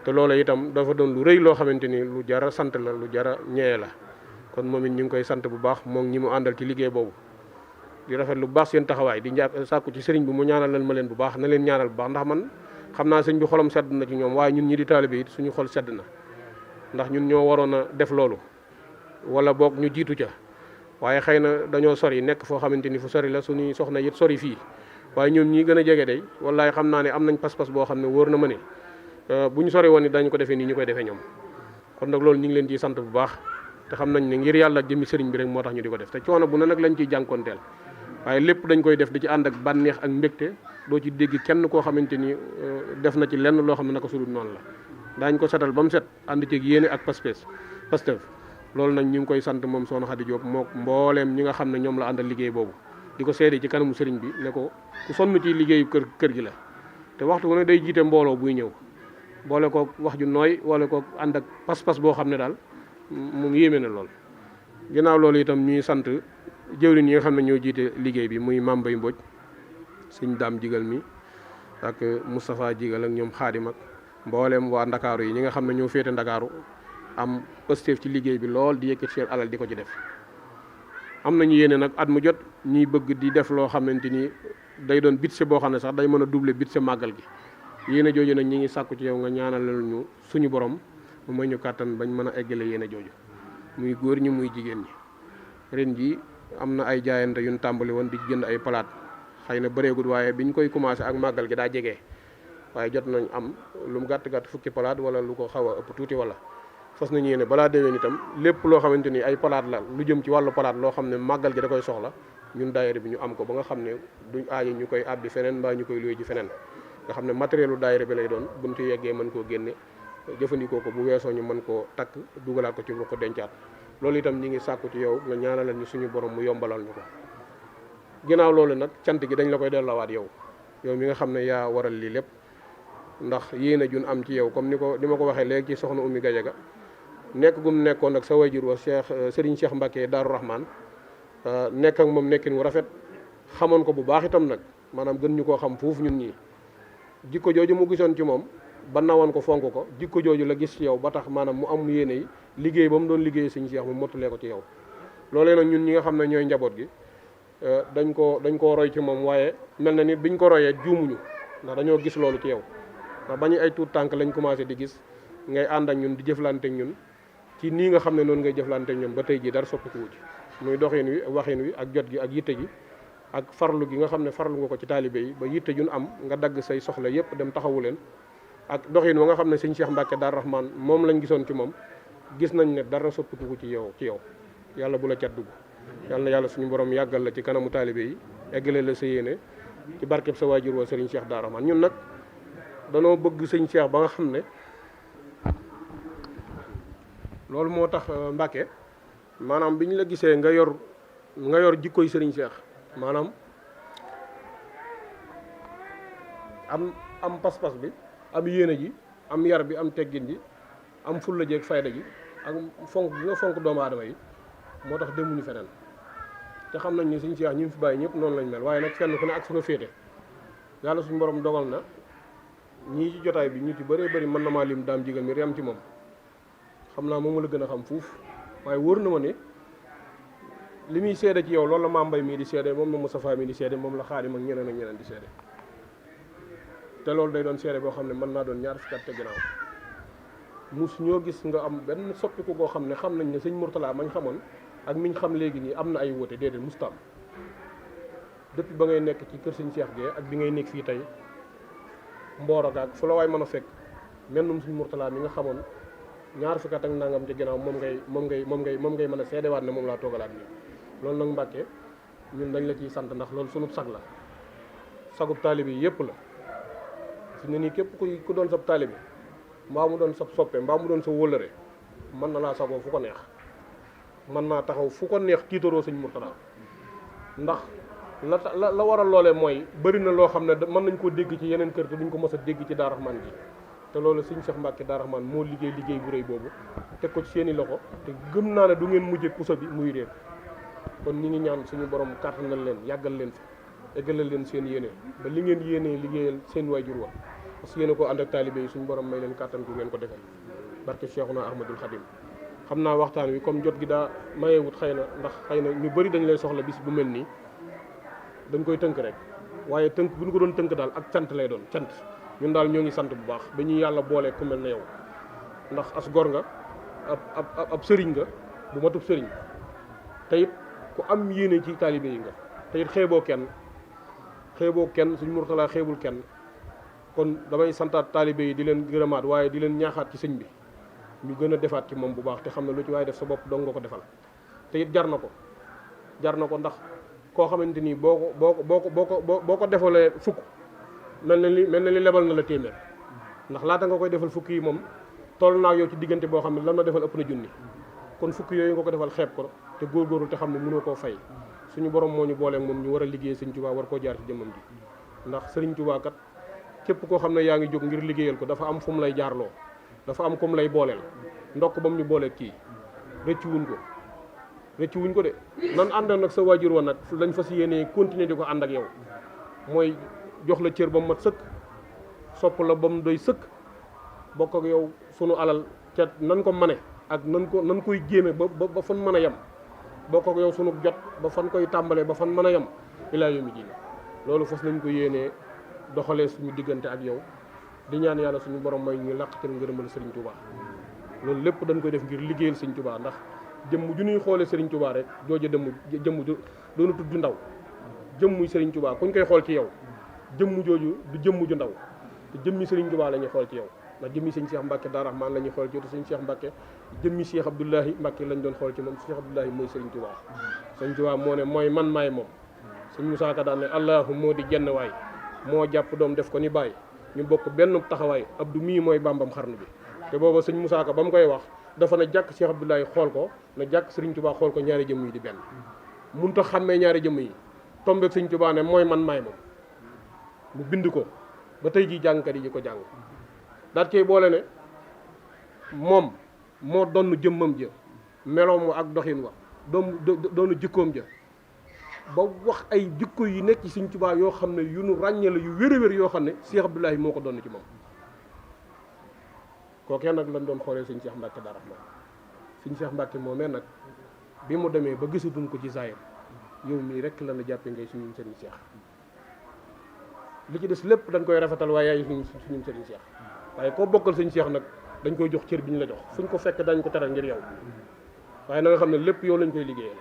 te loola itam dafa doon lu rëy loo xamante ni lu jara sant la lu jara ñëwee la kon moom it ñu ngi koy sant bu baax moom ñi mu àndal ci liggéey boobu di rafet lu baax seen taxawaay di sàkku ci sëriñ bi mu ñaanal ma leen bu baax na leen ñaanal bu baax ndax man xam naa sëñ bi xolam sedd na ci ñoom waaye ñun ñi di taalibe it suñu xol sedd na ndax ñun ñoo waroon a def loolu wala boog ñu jiitu ca waaye xëy na dañoo sori nekk foo xamante ni fu sori la suñuy soxna it sori fii waaye ñun ñi gën a jege day wallaay xam naa ne am nañ pas-pas boo xam ne wóor na ma ne bu ñu sori woon ni dañ ko defee nii ñu koy defee ñoom kon nag loolu ñu ngi leen ciy sant bu baax te xam nañ ne ngir yàlla ak jëmmi sëriñ bi rek moo tax ñu di ko def te coono bu ne nag lañ ciy jànkoonteel waaye lépp dañ koy def di ci ànd ak bànneex ak mbégte doo ci dégg kenn koo xamante ni def na ci lenn loo xam ne naka sudul noonu la daañ ko setal ba mu set ànd ceeg yéene ak Pastef loolu nag ñu ngi koy sant moom soxna Khady Diop moo mbooleem ñi nga xam ne ñoom la àndal liggéey boobu di ko seede ci kanamu sëriñ bi ne ko ku sonn ci liggéeyu kër gi la te waxtu wu ne day jiite mbooloo buy ñëw boole ko wax ju nooy wala ko ànd ak pas-pas boo xam ne daal mu yéeme na lool ginnaaw loolu itam ñuy sant jëwriñ yi nga xam ne ñoo jiite liggéey bi muy Mame Mbaye Mbodj sëñ Dame Jigal mi ak Moustapha Jigal ak ñoom Xaadim ak mboolem waa Ndakaaru yi ñi nga xam ne ñoo féete Ndakaaru am pësteef ci liggéey bi lool di yëkkat seen alal di ko ci def am nañu yéene nag at mu jot ñuy bëgg di def loo xamante ni day doon budget boo xam ne sax day mën a doubler budget màggal gi yéene jooju nag ñi ngi sàkku ci yow nga ñaanalal ñu suñu borom mu may ñu kàttan bañ mën a eggale yéene jooju muy góor ñi muy jigéen ñi ren ji am na ay jaayante yuñ tàmbali woon di jënd ay palaat xëy na bëreegul waaye biñ koy commencé ak màggal gi daa jege waaye jot nañ am lu mu gàtt-gàtt fukki palaat wala lu ko xaw a ëpp tuuti wala fas nañu yéene balaa déwén itam lépp loo xamante ni ay palaat la lu jëm ci wàllu palaat loo xam ne màggal gi da koy soxla ñun daayira bi ñu am ko ba nga xam ne duñ aaji ñu koy àbbi feneen mbaa ñu koy luye ji feneen nga xam ne matériel u daayira bi lay doon buñ ci yeggee mën koo génne jëfandikoo ko bu weesoo ñu mën koo takk dugalaat ko ci lu ko dencaat loolu itam ñi ngi sàkku ci yow nga ñaanalal ñu suñu borom mu yombalal ñu ko ginnaaw loolu nag cant gi dañ la koy delloowaat yow mi nga xam ne yaa waral lii lépp ndax yéene jun am ci yow comme ni ma ko waxee léegi ci soxna Oumy Gadiaga nekk gum nekkoon ak sa wayjur wa Serigne Cheikh Mbacké Darou Rahman nekk ak moom nekkin wu rafet xamoon ko bu baax itam nag maanaam gën ñu koo xam foofu ñun ñii jikko jooju mu gisoon ci moom ba nawoon ko fonk ko jikko jooju la gis ci yow ba tax maanaam mu am yéene yi liggéey ba mu doon liggéey Serigne Cheikh mu mottalee ko ci yow loolee nag ñun ñi nga xam ne ñooy njaboot gi dañ koo roy ci moom waaye mel na ni biñ ko royee juumuñu ndax dañoo gis loolu ci yow ndax bañu ay tuut tànk lañ commencé di gis ngay ànd ak ñun di jëflante ak ñun ci nii nga xam ne noonu ngay jëflante ak ñun ba tey jii dara soppikuwu ci muy doxin wi waxin wi ak jot gi ak yitte gi ak farlu gi nga xam ne farlu nga ko ci taalibe yi ba yitte jun am nga dagg say soxla yépp dem taxawu leen ak doxin wa nga xam ne sëñ Cheikh Mbacké Darou Rahman moom lañ gisoon ci moom gis nañ ne dara soppikuwu ci yow yàlla bu la cat dugg yàlla na yàlla suñu borom yàggal la ci kanamu taalibe yi eggale la sa yéene ci barkeb sa waajur wa sëriñ Cheikh Darou Rahman ñun nag danoo bëgg sëñ Cheikh ba nga xam ne loolu moo tax Mbacké maanaam bi ñu la gisee nga yor jikkoy sëriñ Cheikh maanaam am pas-pas bi am yéene ji am yar bi am teggin ji am fulla ji ak fayda ji ak fonk gi nga fonk doomu aadama yi moo tax demuñu feneen te xam nañ ni suñu Cheikh ñi fi bàyyi ñëpp noonu lañ mel waaye nag kenn ku ne ak fu nga féete yàlla suñu borom dogal na ñii ci jotaay bi ñu ci bëree bëri mën na maa lim daam jigal mi yam ci moom xam naa moom la gën a xam fuuf waaye wóor na ma ne li muy seede ci yow loolu la Mame Mbaye mii di seede moom la Moustapha mii di seede moom la Xaadim ak ñeneen di seede te loolu day doon seede boo xam ne mën naa doon ñaar fukki at te ginnaaw mus ñoo gis nga am benn soppiku koo xam ne xam nañ ne sëñ Mourtala mañ xamoon ak miñ xam léegi nii am na ay wóote déedéet mustam depuis ba ngay nekk ci kër sëñ Cheikh Gueye ak bi ngay nekk fii tey Mboro gaag fu la waay mën a fekk mennum sëñ Mourtala mi nga xamoon ñaar fukki at ak nangam ci ginnaaw moom ngay mën a seedewaat ne moom laa toogalaat nii loolu nag Mbàkke ñun dañ la ciy sant ndax loolu sunub sag la sagub taalibe yi yëpp la fi ne nii képp ku doon sab taalibe mbaa mu doon sab soppe mbaa mu doon sa wóllëre mën na laa sagoo fu ko neex mën naa taxaw fu ko neex tiitaroo sëñ Mourtala ndax la waral loolee mooy bëri na loo xam ne mën nañ koo dégg ci yeneen kër te duñ ko mës a dégg ci Daaru Rahmaan gi te loolu sëñ Cheikh Mbacke Daaru Rahmaan moo liggéey bu rëy boobu teg ko ci seeni loxo te gëm naa ne du ngeen mujje puso bi muy réer kon ñi ngi ñaan suñu borom kàttanal leen yàggal leen fi eggalal leen seen yéene ba li ngeen yéenee liggéeyal seen waajur wa parce que yéene ko ànd ak taalibe yi suñu borom may leen kàttan gu ngeen ko defal barke Cheikhuna Ahmadul Khadim xam naa waxtaan wi comme jot gi daa mayewut xëy na ndax xëy na ñu bëri dañ lay soxla bis bu mel nii dañ koy tënk rek waaye tënk bu ñu ko doon tënk daal ak cant lay doon cant ñun daal ñoo ngi sant bu baax ba ñuy yàlla boolee ku mel ne yow ndax as gor nga ab sëriñ nga bu matub sëriñ te it ku am yéene ci taalibe yi nga te it xeeboo kenn suñu Mourtala xeebul kenn kon damay santaat taalibe yi di leen gërëmaat waaye di leen ñaaxaat ci sëñ bi ñu gën a defaat ci moom bu baax te xam ne lu ci waaye def sa bopp dong nga ko defal te it jar na ko ndax koo xamante ni boo ko defalee fukk mel na li lebal na la téeméer ndax laata nga koy defal fukk yi moom toll naa yow ci diggante boo xam ne lan la defal ëpp na junni kon fukk yooyu nga ko defal xeeb ko te góorgóorlu te xam ne mënoo koo fay suñu borom moo ñu booleeg moom ñu war a liggéey sëñ Tuubaa war koo jaar ci jëmmam ji ndax sëriñ Tuubaa kat képp koo xam ne yaa ngi jóg ngir liggéeyal ko dafa am fu mu lay jaarloo dafa am comme lay booleel ndokk ba mu ñu booleeg kii rëccu wuñ ko de nan àndoon nag sa waajur wa nag lañ fas yéenee continuer di ko ànd ak yow mooy jox la cër ba mu mat sëkk sopp la ba mu doy sëkk bokk ak yow sunu alal ca nan ko mane ak nan koy jéeme ba fan mën a yem bokk ak yow sunu jot ba fan koy tàmbalee ba fan mën a yem ilaa yawmi diin loolu fas nañ ko yéenee doxalee suñu diggante ak yow di ñaan yàlla suñu borom may ñu làq ca ngërëmal Serigne Touba loolu lépp dañ koy def ngir liggéeyal Serigne Touba ndax jëmm ju ñuy xoolee Serigne Touba rek jooja jëmm doona tudd ju ndaw jëmmuy Serigne Touba kuñ koy xool ci yow jëmm jooju du jëmm ju ndaw te jëmmi Serigne Touba la ñuy xool ci yow ndax jëmmi sëñ Cheikh Mbacke Daaru Rahmaan la ñuy xool ci yow te sëñ Cheikh Mbacke jëmmi Cheikh Abdoulahi Mbacke lañ doon xool ci moom Cheikh Abdoulahi mooy Serigne Touba Serigne Touba moo ne mooy man maay moom sëñ Moussa Ka daan ne allahu moo di jenn waay moo jàpp doom def ko ni bàyyi ñu bokk benn taxawaay Abdou mii mooy bambam xarnu bi te booba sëñ Moussa Ka ba mu koy wax dafa na jàkk Cheikh Abdoulahi xool ko na jàkk Serigne Touba xool ko ñaari jëmm yi di benn mënut a xàmmee ñaari jëmm yi tombeeg sëñ Touba ne mooy man maay moom mu bind ko ba tey jii jàngkat yi di ko jàng daat cey boole ne moom moo donn jëmmam ja meloom wa ak doxin wa doonu jikkoom ja ba wax ay jikko yi nekk ci sëñ Touba yoo xam ne yu nu ràññee la yu wér-wér yoo xam ne Cheikh Abdoulahi moo ko donn ci moom kookee nag lañ doon xoolee sëñ Cheikh Mbacke Daaru Rahmaan sëñ Cheikh Mbacke moomee nag bi mu demee ba gisatuñ ko ci saayir yow mii rek la jàppee ngay suñu sëriñ Cheikh li ci des lépp dañ koy rafetal waaye yaay suñu sëriñ Cheikh waaye koo bokkal sëñ Cheikh nag dañ koy jox cër bi ñu la jox fuñ ko fekk dañ ko teral ngir yow waaye na nga xam ne lépp yow lañ koy liggéeyal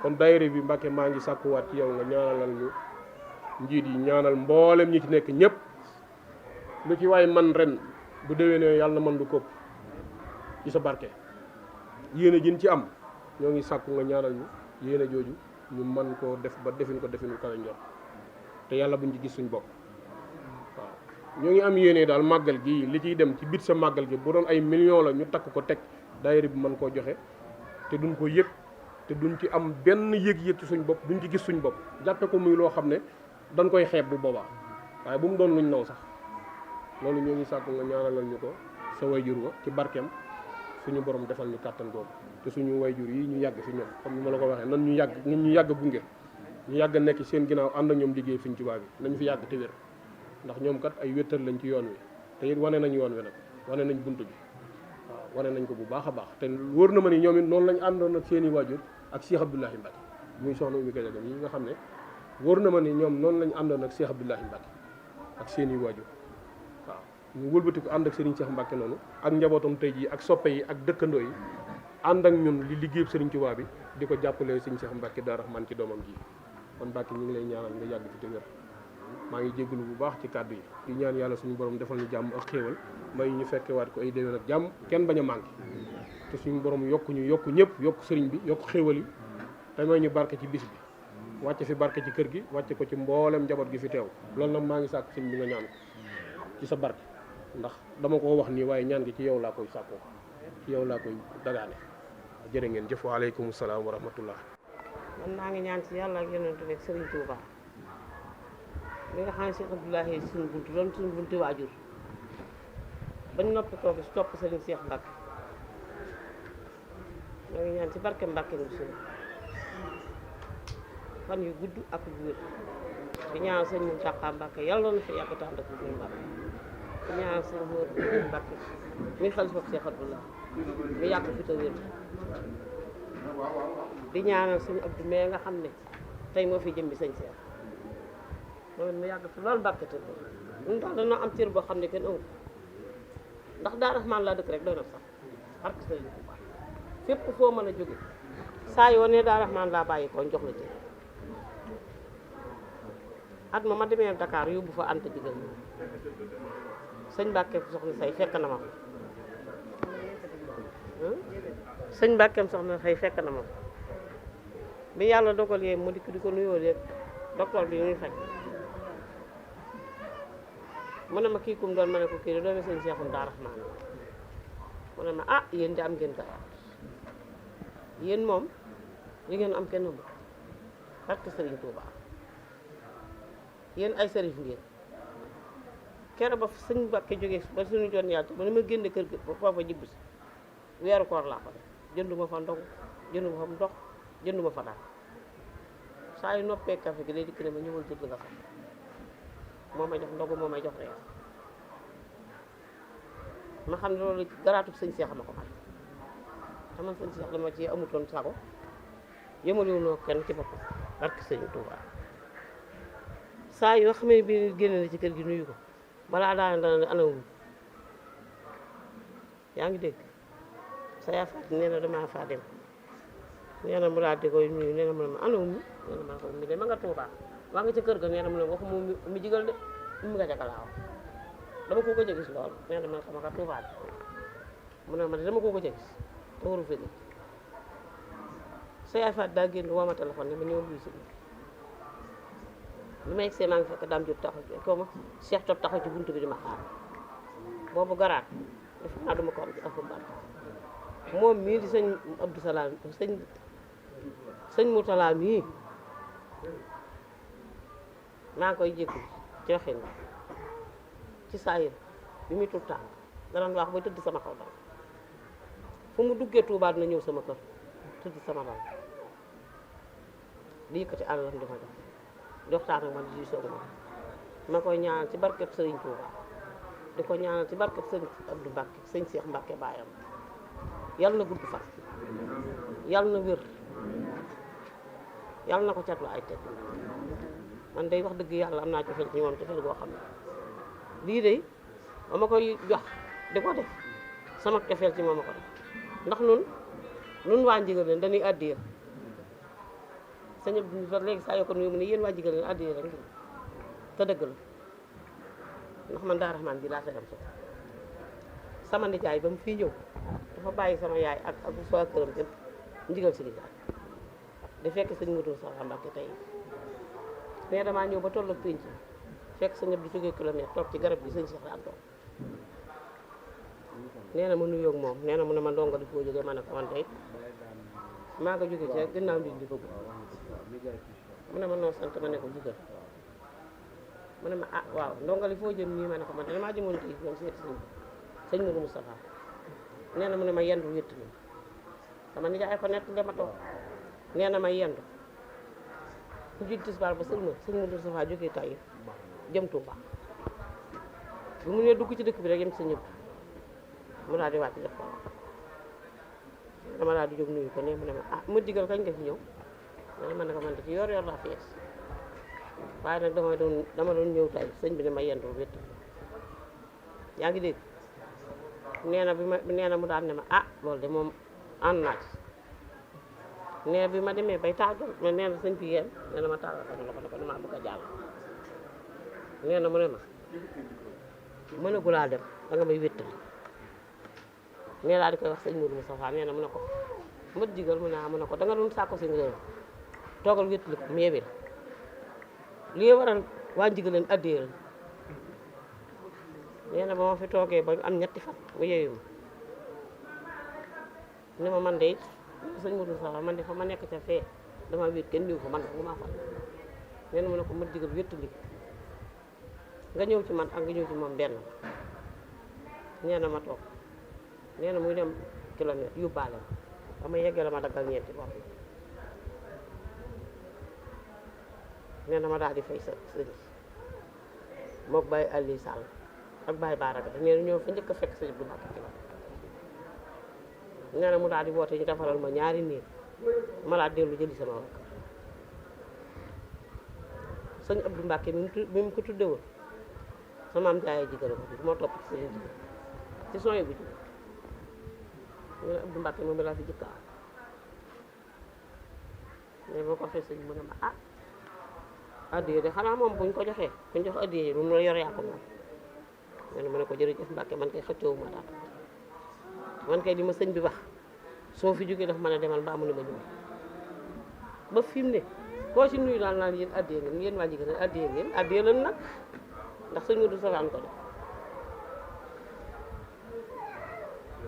kon daayira bi Mbacke maa ngi sàkkuwaat ci yow nga ñaanalal ñu njiit yi ñaanal mboolem ñi ci nekk ñëpp lu ci waay man ren bu déwénee yàlla na mën lu këpp ci sa barke yéene jin ci am ñoo ngi sàkku nga ñaanal ñu yéene jooju ñu mën koo def ba defin ko kawe njort te yàlla buñ ci gis suñ bopp waaw ñoo ngi am yéene daal màggal gi li ciy dem ci biir sa màggal gi bu doon ay millions la ñu takk ko teg daayira bi mën koo joxe te duñ ko yëg te duñ ci am benn yëg-yëg ci suñ bopp duñ ci gis suñ bopp jàppe ko muy loo xam ne dañ koy xeeb bu boobaa waaye bu mu doon luñ naw sax loolu ñoo ngi sàkku nga ñaanalal ñu ko sa wayjur wa ci barkeem suñu borom defal ñu kàttan googu te suñu wayjur yi ñu yàgg fi ñoom comme ni ma la ko waxee nan ñu yàgg gunge ñu yàgg nekk seen ginnaaw ànd ak ñoom liggéey Sëñ Tuubaa bi nañu fi yàgg te wér ndax ñoom kat ay wéttal lañ ci yoon wi te it wane nañ yoon wi nag wane nañ bunt bi waaw wane nañ ko bu baax a baax te wóor na ma ni ñoom it noonu lañ àndoon ak seen i waajur ak Cheikh Abdoulahi Mbacke muy soxna Oumy Gadiaga yi nga xam ne wóor na ma ni ñoom noonu lañ àndoon ak Cheikh Abdoulahi Mbacke ak seen i waajur waaw ñu wëlbati ko ànd ak Serigne Cheikh Mbacke noonu ak njabootam tey jii ak soppe yi ak dëkkandoo yi ànd ak ñun li liggéeyub Serigne Touba bi di ko jàppale Serigne Cheikh Mbacke Darou Rahmane ci doomam ji kon Mbacke ñu ngi lay ñaanal nga yàgg fi te wér maa ngi jégalu bu baax ci kàddu yi di ñaan yàlla suñu borom defal ñu jàmm ak xéewal may ñu fekkewaat ko ay déwén ak jàmm kenn bañ a manqué te suñu borom yokk ñëpp yokk sëriñ bi yokk xéewal yi te may ñu barke ci bis bi wàcce fi barke ci kër gi wàcce ko ci mboolem njaboot gi fi teew loolu nag maa ngi sàkk sëñ bi nga ñaan ko ci sa barke ndax dama ko wax nii waaye ñaan gi ci yow laa koy sàkkoo ci yow laa koy dagaane jërë ngeen jëf waaleykum salaam wa rahmatullah man maa ngi ñaan ci yàlla ak yonent bi ak Sëriñ Tuuba mi nga xam ne Cheikh Abdoulahi suñu buntu doon suñu buntu waajur bañ noppi toog si topp Sëriñ Cheikh Mbacke maa ngi ñaan ci barke Mbacke mu suñu fan yu gudd ak bu wér di ñaan sëñ Mountakha Mbacke yàlla na fi yàgg tànd ak bu Mbacke di ñaan sëñ Mor Mbacke mi xalifa Cheikh Abdoulahi mi yàgg fi te wér di ñaanal sëñ Abdou mais nga xam ne tey moo fi jëmbi sëñ Cheikh moom mu yàgg fi loolu Mbàkke te ñun daal dañoo am cër boo xam ne kenn amul ndax Daaru Rahmaan laa dëkk rek doy na sax parce que sëñ Tuubaa fépp foo mën a jóge saa yoo ne Daaru Rahmaan laa bàyyi ko jox la cër at ma demee Dakar yóbbu fa Anta Jigal sëñ Mbàkke soxna say fekk na ma sëñ Mbàkkeem soxna say fekk na ma bi yàlla dogalee mu dikk di ko nuyoo léegi docteur bi muy faj mu ne ma kii kum doon ma ne ko kii de doomi sëñ Seexum Daaru Rahmaan mu ne ma ah yéen di am ngeen garaat yéen moom li ngeen am kenn amul barke Sëriñ Tuuba yéen ay sërif ngeen keroog ba sëñ Mbàkke jógee ba suñu jon yàlla ba ni ma génne kër gi foofa jibbi si weeru koor laa ko def jënduma fa ndogu jënduma fa ndox jënduma fa dara saa yu noppee café gi day dikk ne ma ñëwal jënd nga fa moo may jox ndogu moo may jox reer ma xam ne loolu garaatub sëñ Seex ma ko man te man sëñ Seex la ma ci amutoon sago yëmaliwunoo kenn ci boppam barke sëñ Tuuba saa yoo xamee bi génne na ci kër gi nuyu ko balaa daana dana ne anawum yaa ngi dégg sa yaa faat nee na damaa faa dem nee na mu daal di koy nuyu nee na mu ne ma anawum nee na ma ko mi de ma nga Tuuba waa nga ca kër ga nee na mu ne waxu mu jigal de mu nga jagalaaw dama ko gëj a gis lool nee na man xam nga Tuuba mu ne ma de dama ko gëj a gis te waru fi sa yaay faat daa génn woo ma téléphone ne ma ñëw luy si bi ma egsee maa ngi fekk daam jot taxaw ci ko ma Cheikh Top taxaw ci buntu bi di ma xaar boobu garaat def naa duma ko am ci alxuraan moom mii di sëñ Abdou Salaam sëñ Moutala mii maa ngi koy jéggul ci waxin ci saayir bi muy tuut tànk danañ wax bay tëdd sama kaw dal fu mu duggee Tuubaa dina ñëw sama kër tëdd sama dal di yëkkati àllam di ma jox di waxtaan ak man di soog ma koy ñaanal ci barkeb Sëriñ Tuuba di ko ñaanal ci barkeb sëñ Abdou Mbacke sëñ Cheikh Mbacke baayam yal na gudd fan yal na wér yal na ko catlu ay teg man day wax dëgg yàlla am naa cofeel ci moom cofeel goo xam ne lii de ba ma koy jox di ko def sama cofeel ci moom a ko def ndax nun waa Njigal leen dañuy addiya sëñ bi fa léegi saa yoo ko nuyu mu ne yéen waa Njigal leen addiya rek te dëgg la ndax man Daaru Rahmaan bi laa sa dem so sama nijaay ba mu fii ñëw dafa bàyyi sama yaay ak soo këram jëm Njigal si nijaay di fekk sëñ Modou Sala Mbacke tey mais damaa ñëw ba tollu pénc fekk sëñ bi jógee kilomètre toog ci garab gi sëñ Cheikh daan toog nee na ma nuyoog moom nee na mu ne ma ndongo di foo jógee ma ne ko man tey maa nga jóge ci ginnaaw ndig di ko mu ne ma noo sant ma ne ko Njigal mu ne ma ah waaw ndongo li foo jëm nii ma ne ko man damaa jëmoon tey ñoom seeti sëñ Modou Moustapha nee na mu ne ma yendu wétt ni sama nijaay ko nett dama toog nee na ma yendu ñu julli tisbaar ba sëlma sëñ Modou Moustapha jógee Taïf jëm Touba bu mu ne dugg ci dëkk bi rek yem sa ñëpp mu daal di wàcc def ko dama daal di jóg nuyu ko ne mu ne ma ah ma digal kañ nga fi ñëw man ne ko man de ci yor laa fees waaye nag dama doon ñëw Taïf sëñ bi ne ma yendu wétt yaa ngi dégg nee na mu daal ne ma ah loolu de moom ànd naa ci nee bi ma demee bay tàggal mais nee na sëñ bi yéen nee na ma tàggal sama loxo ne ko damaa bëgg a jàll nee na mu ne ma mënagulaa dem da nga may wéttali nee laa di koy wax sëñ Modou Moustapha nee na mu ne ko ma digal mu ne ko da nga doon sàkko si ngërëm toogal wéttali ko mu yebi la lii waral waa Ndigalène addee la nee na ba ma fi toogee ba am ñetti fan mu yeewu ma ne ma man de sëñ Modou Moustapha man de fa ma nekk ca fee dama wéet kenn niw fa man nga maa fa nee na mu ne ko ma digal wéttali nga ñëw ci man ak nga ñëw ci moom benn nee na ma toog nee na muy dem kilomètre yóbbaale ma ba ma yeggee la ma daggal ñeenti bopp nee na ma daal di fay sa sëñ mook Baye Aliou Sall ak Baye Baraka nee na ñoo fa njëkk a fekk sëñ bu Mbàkke nee na mu daal di woote ñu defaral ma ñaari néeg ma laa dellu jëli sama wakk sëñ Abdou Mbàkke mi mu ko tudde woon sama am jaayee jigéen ko moo topp ci sëñ ci sooy bu ji ñu ne Abdou Mbàkke moom laa fi jëkka mais boo ko fee sëñ mu ne ma ah addiye de xanaa moom buñ ko joxee buñ jox addiye yi lu mu la yor yaa ko moom nee na ma ne ko jërëjëf Mbàkke man kay xëccoowu ma daal man kay li ma sëñ bi wax soo fi jógee daf mën a demal mbaa mu ne ma ñëw ba fi mu ne koo ci nuyu daal naan yéen addiye ngeen yéen waa jigéen addiye ngeen addiye lan nag ndax sëñ Modou Moustapha ko def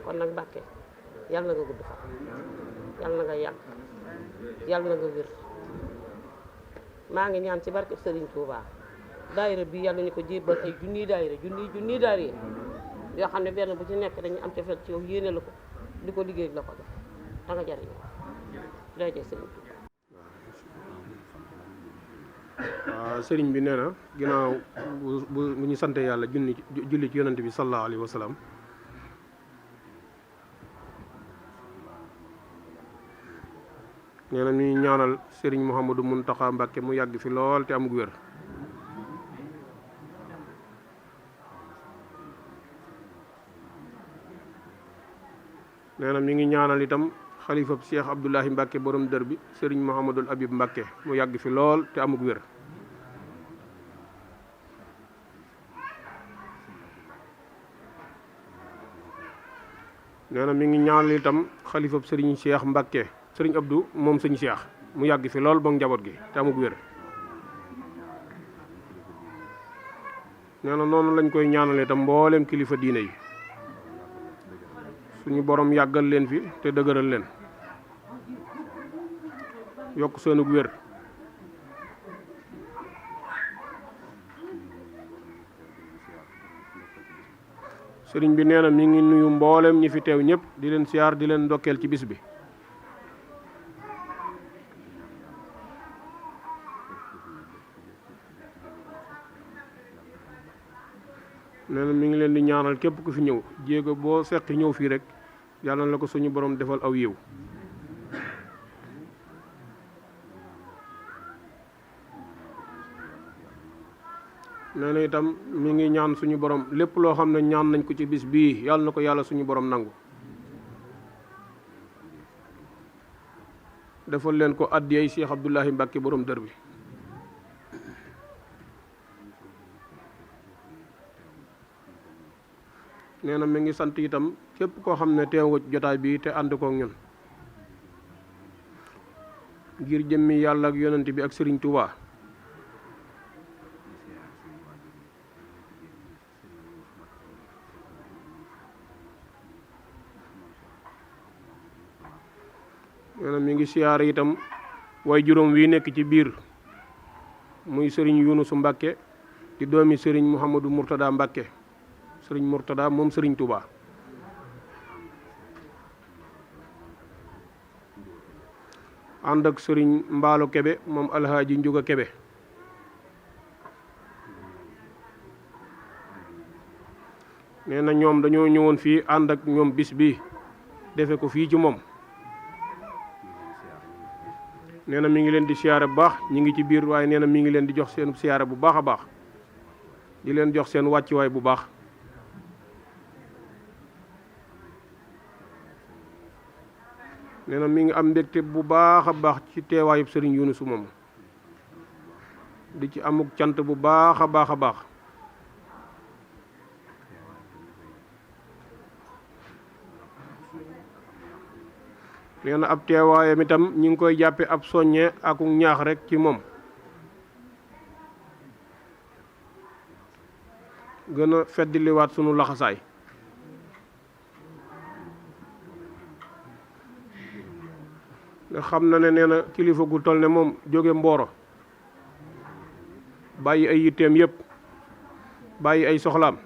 kon nag Mbàkke yàlla na nga gudd fa yàlla na nga yàgg yàlla na nga wér maa ngi ñaan ci barke Serigne Touba daayira bi yàlla ñu ko jébbal ay junniy daayira yoo xam ne benn bu ci nekk dañu am cofeel ci yow yéene la ko di ko liggéey la ko def da nga jariñ day jël Serigne Touba. waaw sëriñ bi nee na ginnaaw bu ñu sante yàlla julli ci yonante bi sallallahu alayhi wa sallam nee na ñuy ñaanal sëriñ Mouhamadou Mountakha Mbacké mu yàgg fi lool te amug wér nee na mi ngi ñaanal itam xalifab Cheikh Abdoulahi Mbacké borom dër bi sëriñ Mouhamadul Habib Mbacké mu yàgg fi lool te amug wér nee na mi ngi ñaanal itam xalifab sëriñ Cheikh Mbacké sëriñ Abdou moom sëñ Cheikh mu yàgg fi lool ba njaboot gi te amug wér nee na noonu lañ koy ñaanale itam mboolem kilifa diine yi suñu borom yàggal leen fi te dëgëral leen yokk seenug wér sëriñ bi nee na mi ngi nuyu mboolem ñi fi teew ñëpp di leen siyaar di leen ndokkeel ci bis bi nee na mi ngi leen di ñaanal képp ku fi ñëw jéego boo seqi ñëw fii rek yàlla na la ko suñu borom defal aw yiw nee na itam mi ngi ñaan suñu borom lépp loo xam ne ñaan nañ ko ci bis bii yàlla na ko yàlla suñu borom nangu defal leen ko addiyay Cheikh Abdoulahi Mbacké borom dër bi nee na mi ngi sant itam képp koo xam ne teew nga jotaay bi te ànd kook ñun ngir jëmmi yàlla ak yonent bi ak Serigne Touba nee na mi ngi siyaare itam way juróom wi nekk ci biir muy Serigne Yunusu Mbacké di doomi Serigne Mouhamadou Mourtada Mbacké Serigne Mourtada moom Serigne Touba ànd ak sëriñ Mbaalo Kebe moom Alhaaji Njuga Kebe. nee na ñoom dañoo ñëwoon fii ànd ak ñoom bis bi defe ko fii ci moom. nee na mi ngi leen di siyaare bu baax ñi ngi ci biir waaye nee na mi ngi leen di jox seen siyaare bu baax a baax di leen jox seen wàccuwaay bu baax. nee na mi ngi am mbégte bu baax a baax ci teewaayub sëriñ Yunusu moom di ci amuk cant bu baax a baax a baax. nee na ab teewaayam itam ñi ngi koy jàppe ab soññee ak ñaax rek ci moom gën a feddliwaat sunu laxasaay. nga xam na ne nee na kilifa gu toll ne moom jóge Mboro bàyyi ay yitteem yépp bàyyi ay soxlaam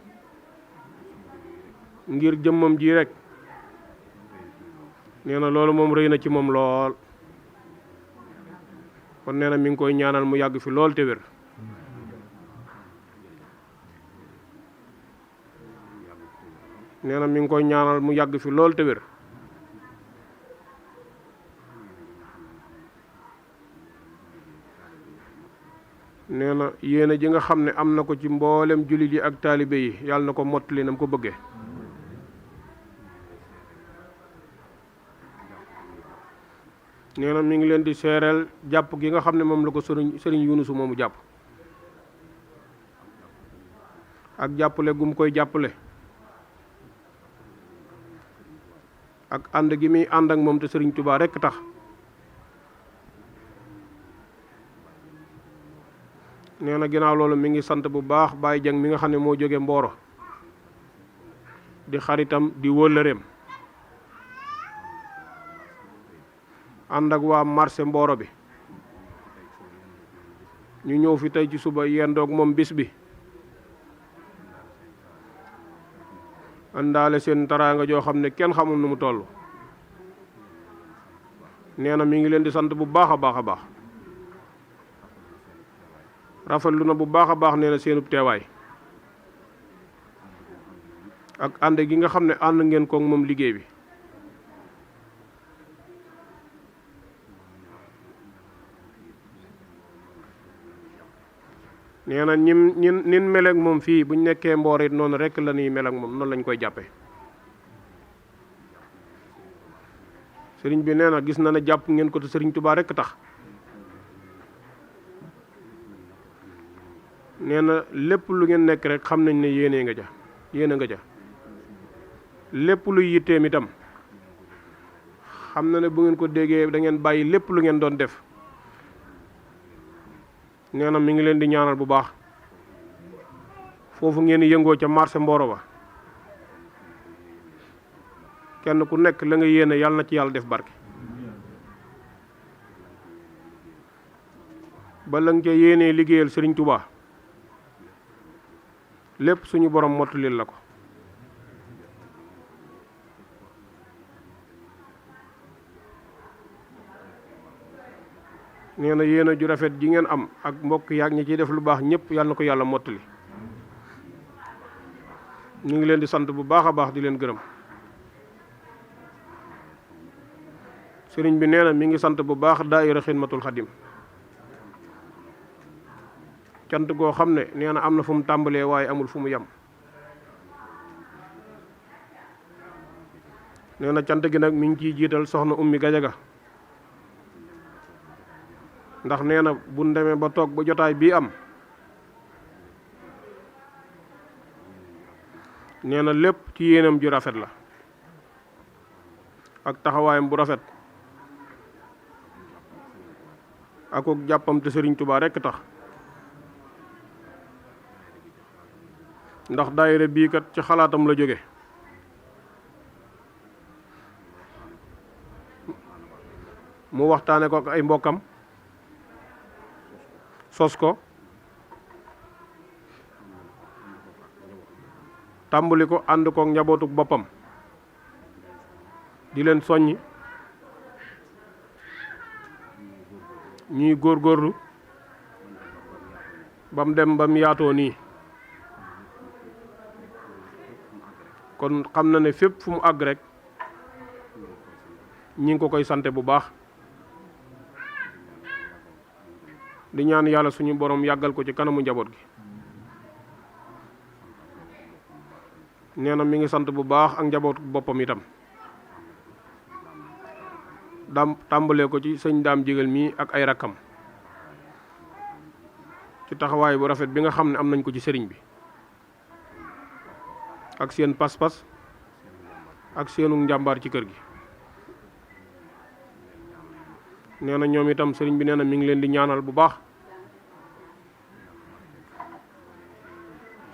ngir jëmmam ji rek nee na loolu moom rëy na ci moom lool. kon nee na mi ngi koy ñaanal mu yàgg fi lool te wér. nee na mi ngi koy ñaanal mu yàgg fi lool te wér. nee na yéene ji nga xam ne am na ko ci mboolem jullit yi ak taalibe yi yàlla na ko mottali na mu ko bëggee. nee na mi ngi leen di seereel jàpp gi nga xam ne moom la ko sëriñ Yunusu moomu jàpp ak jàppale gum koy jàppale ak ànd gi muy ànd ak moom te sëriñ Tuubaa rekk tax. nee na ginnaaw loolu mi ngi sant bu baax Baye Jeng mi nga xam ne moo jóge Mboro di xaritam di wóllëreem ànd ak waa marché Mboro bi ñu ñëw fi tey ci suba yendoog moom bis bi àndaale seen taraanga joo xam ne kenn xamul nu mu toll. nee na mi ngi leen di sant bu baax a baax a baax rafetlu na bu baax a baax nee na seenub teewaay ak ànd gi nga xam ne ànd ngeen koog moom liggéey bi. nee na nin mel ak moom fii buñ nekkee Mboor it noonu rek la ñuy mel ak moom noonu lañ koy jàppe. sëriñ bi nee na gis na ne jàpp ngeen ko te sëriñ Tuubaa rek tax. nee na lépp lu ngeen nekk rek xam nañ ne yéene nga ja lépp luy yitteem itam xam na ne bu ngeen ko déggee da ngeen bàyyi lépp lu ngeen doon def. nee na mi ngi leen di ñaanal bu baax foofu ngeen yëngoo ca marché Mboro ba kenn ku nekk la nga yéene yàlla na ci yàlla def barke ba la nga ca yéenee liggéeyal Sëriñ Tuubaa lépp suñu borom mottulil la ko. nee na yéen a ju rafet ji ngeen am ak mbokk yaag ñi ciy def lu baax ñëpp yàlla na ko yàlla mottali. ñu ngi leen di sant bu baax a baax di leen gërëm. sëriñ bi nee na mi ngi sant bu baax daayira Xidmatul Xadim cant goo xam ne nee na am na fu mu tàmbalee waaye amul fu mu yem. nee na cant gi nag mi ngi ciy jiital soxna Ummi Gajaga ndax nee na bu ñu demee ba toog ba jotaay bii am nee na lépp ci yéenam ju rafet la ak taxawaayam bu rafet ak jàppam te Sëriñ Tuubaa rekk tax. ndax daayira bii kat ci xalaatam la jóge mu waxtaane ko ak ay mbokkam sos ko tàmbali ko ànd kook njabootuk boppam di leen soññi ñuy góorgóorlu ba mu dem ba mu yaatoo nii kon xam na ne fépp fu mu àgg rek ñi ngi ko koy sante bu baax di ñaan yàlla suñu borom yàggal ko ci kanamu njaboot gi. nee na mi ngi sant bu baax ak njaboot boppam itam tàmbalee ko ci sëñ daam jégal mii ak ay rakkam ci taxawaay bu rafet bi nga xam ne am nañ ko ci sëriñ bi ak seen pas-pas ak seenu njàmbaar ci kër gi. nee na ñoom itam sëriñ bi nee na mi ngi leen di ñaanal bu baax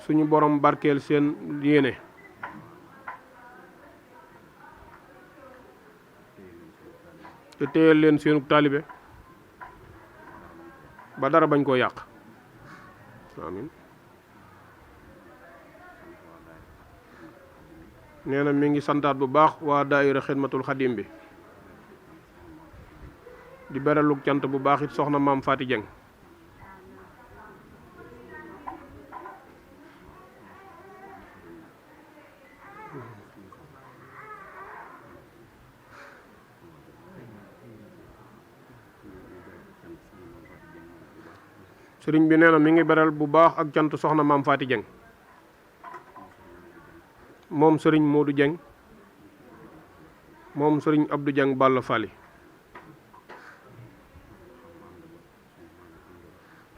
suñu borom barkeel seen yéene te téyel leen seenu taalibe ba dara bañ koo yàq amin. nee na mi ngi santaat bu baax waa daayira xidmatul xadim bi di beralug cant bu baax it soxna maam Faati Jeng sëriñ bi nee na mi ngi beral bu baax ak cant soxna maam Faati Jeng moom sëriñ Modou Jeng moom sëriñ Abdou Jeng Balla Fali.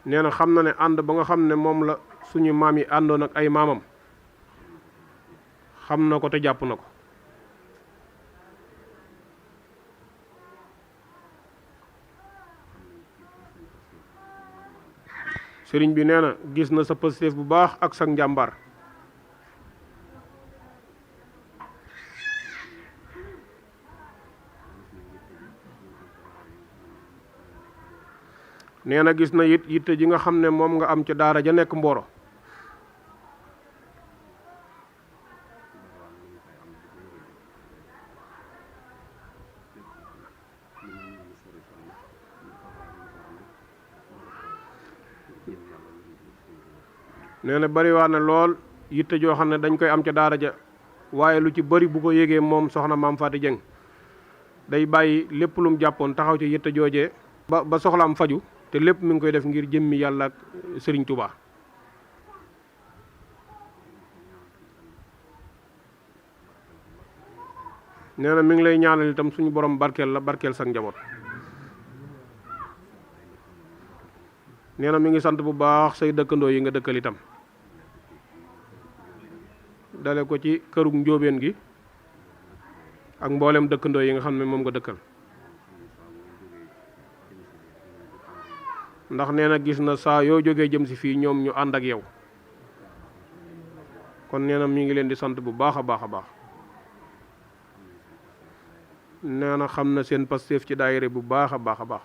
nee na xam na ne ànd ba nga xam ne moom la suñu maam yi àndoon ak ay maamam xam na ko te jàpp na ko. sëriñ bi nee na gis na sa pësteef bu baax ak sa njàmbaar nee na gis na it yitte ji nga xam ne moom nga am ca daara ja nekk Mboro nee na bari waa ne lool yitte joo xam ne dañ koy am ca daara ja waaye lu ci bari bu ko yégee moom soxna maam Faati Jeng day bàyyi lépp lu mu jàppoon taxaw ci yitte joojee ba soxlaam faju te lépp mi ngi koy def ngir jëmmi yàlla ak sëriñ Touba. nee na mi ngi lay ñaanal itam suñu borom barkeel la barkeel sa njaboot. nee na mi ngi sant bu baax say dëkkandoo yi nga dëkkal itam dale ko ci kërug njóobeen gi ak mboolem dëkkandoo yi nga xam ne moom nga dëkkal ndax nee na gis na saa yoo jógee jëm si fii ñoom ñu ànd ak yow kon nee na mi ngi leen di sant bu baax a baax a baax. nee na xam na seen pasteef ci daayira bu baax a baax a baax.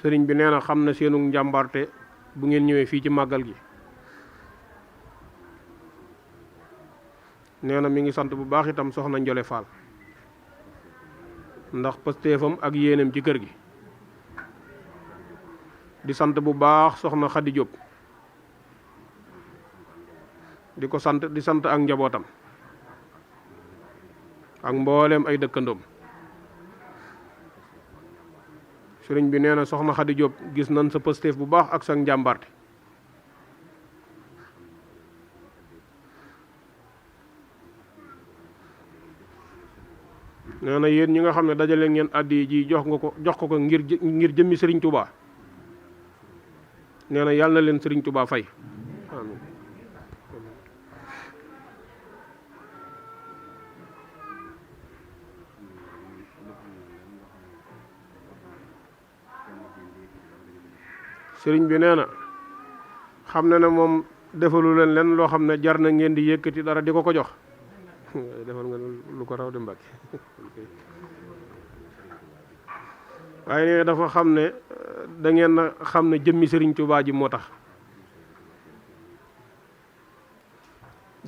sëriñ bi nee na xam na seenu njàmbarte bu ngeen ñëwee fii ci màggal gi. nee na mi ngi sant bu baax itam soxna Njole Fall ndax pasteefam ak yéeneem ci kër gi. di sant bu baax soxna Xadi Jóob di ko sant di sant ak njabootam ak mbooleem ay dëkkandoom. sëriñ bi nee na soxna Xadi Jóob gis nañ sa pasteef bu baax ak sa njàmbarte. nee na yéen ñi nga xam ne dajale ngeen àddi ji jox ko ngir jëmmi sëriñ Touba. nee na yàlla na leen sëriñ Touba fay amiin. sëriñ bi nee na xam na ne moom defalu leen len loo xam ne jar na ngeen di yëkkati dara di ko jox defal nga lu ko raw de Mbàkke waaye nee dafa xam ne da ngeen a xam ne jëmmi sëriñ Touba ji moo tax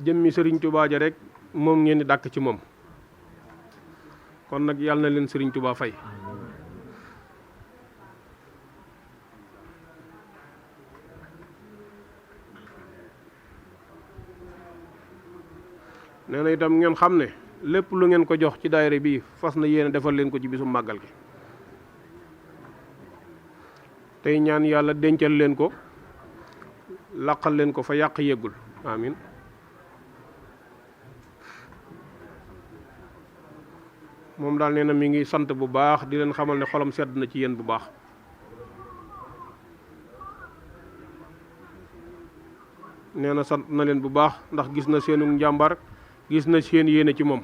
jëmmi sëriñ Touba ji rek moom ngeen di dàkk ci moom kon nag yàlla na leen sëriñ Touba fay nee na itam ngeen xam ne lépp lu ngeen ko jox ci daayira bii fas na yéene defal leen ko ci bisu màggal gi tey ñaan yàlla dencal leen ko laqal leen ko fa yàq yeggul amin moom daal nee na mi ngi sant bu baax di leen xamal ne xolam sedd na ci yéen bu baax nee na sant na leen bu baax ndax gis na seenu njàmbar gis na seen yéene ci moom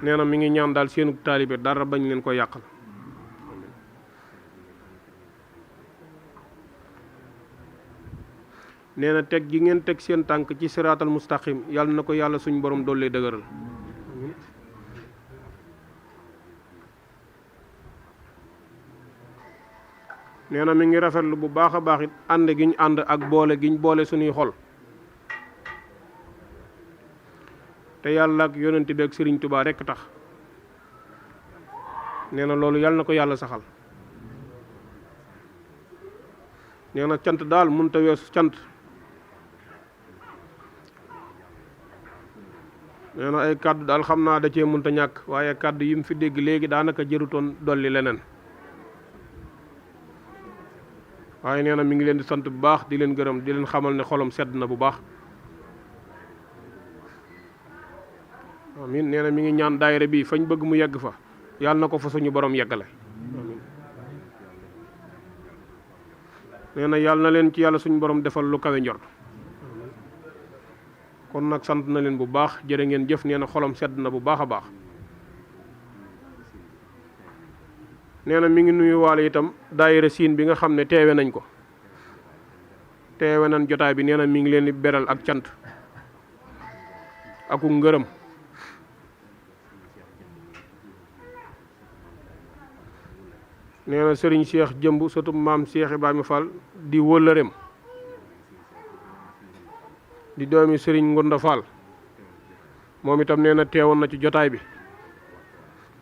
nee na mi ngi ñaan daal seenu taalibe dara bañ leen ko yàqal nee na teg gi ngeen teg seen tànk ci siraatal mustaqim yàlla na ko yàlla suñ borom dollee dëgëral nee na mi ngi rafetlu bu baax a baax it ànd gi ñu ànd ak boole gi ñu boole suñuy xol te yàlla ak yonent bi ak Sëriñ Tuubaa rekk tax nee na loolu yàlla na ko yàlla saxal nee na cant daal mënut a weesu cant nee na ay kàddu daal xam naa da cee mënut a ñàkk waaye kàddu yi mu fi dégg léegi daanaka jërutoon dolli leneen waaye nee na mi ngi leen di sant bu baax di leen gërëm di leen xamal ne xolam sedd na bu baax amin nee na mi ngi ñaan daayira bi fañ bëgg mu yegg fa yàlla na ko fa suñu borom yeggale amin nee na yàlla na leen ci yàlla suñu borom defal lu kawe njort kon nag sant na leen bu baax jërë ngeen jëf nee na xolam sedd na bu baax a baax nee na mi ngi nuyu waale itam daayira siin bi nga xam ne teewe nañ ko teewe nañ jotaay bi nee na mi ngi leen di beral ak cant aku ngërëm nee na sëriñ Cheikh jëmb sëtu maam Cheikh Ibrahima Fall di wëllëreem di doomi sëriñ Ngunda Fall moom itam nee na teewoon na ci jotaay bi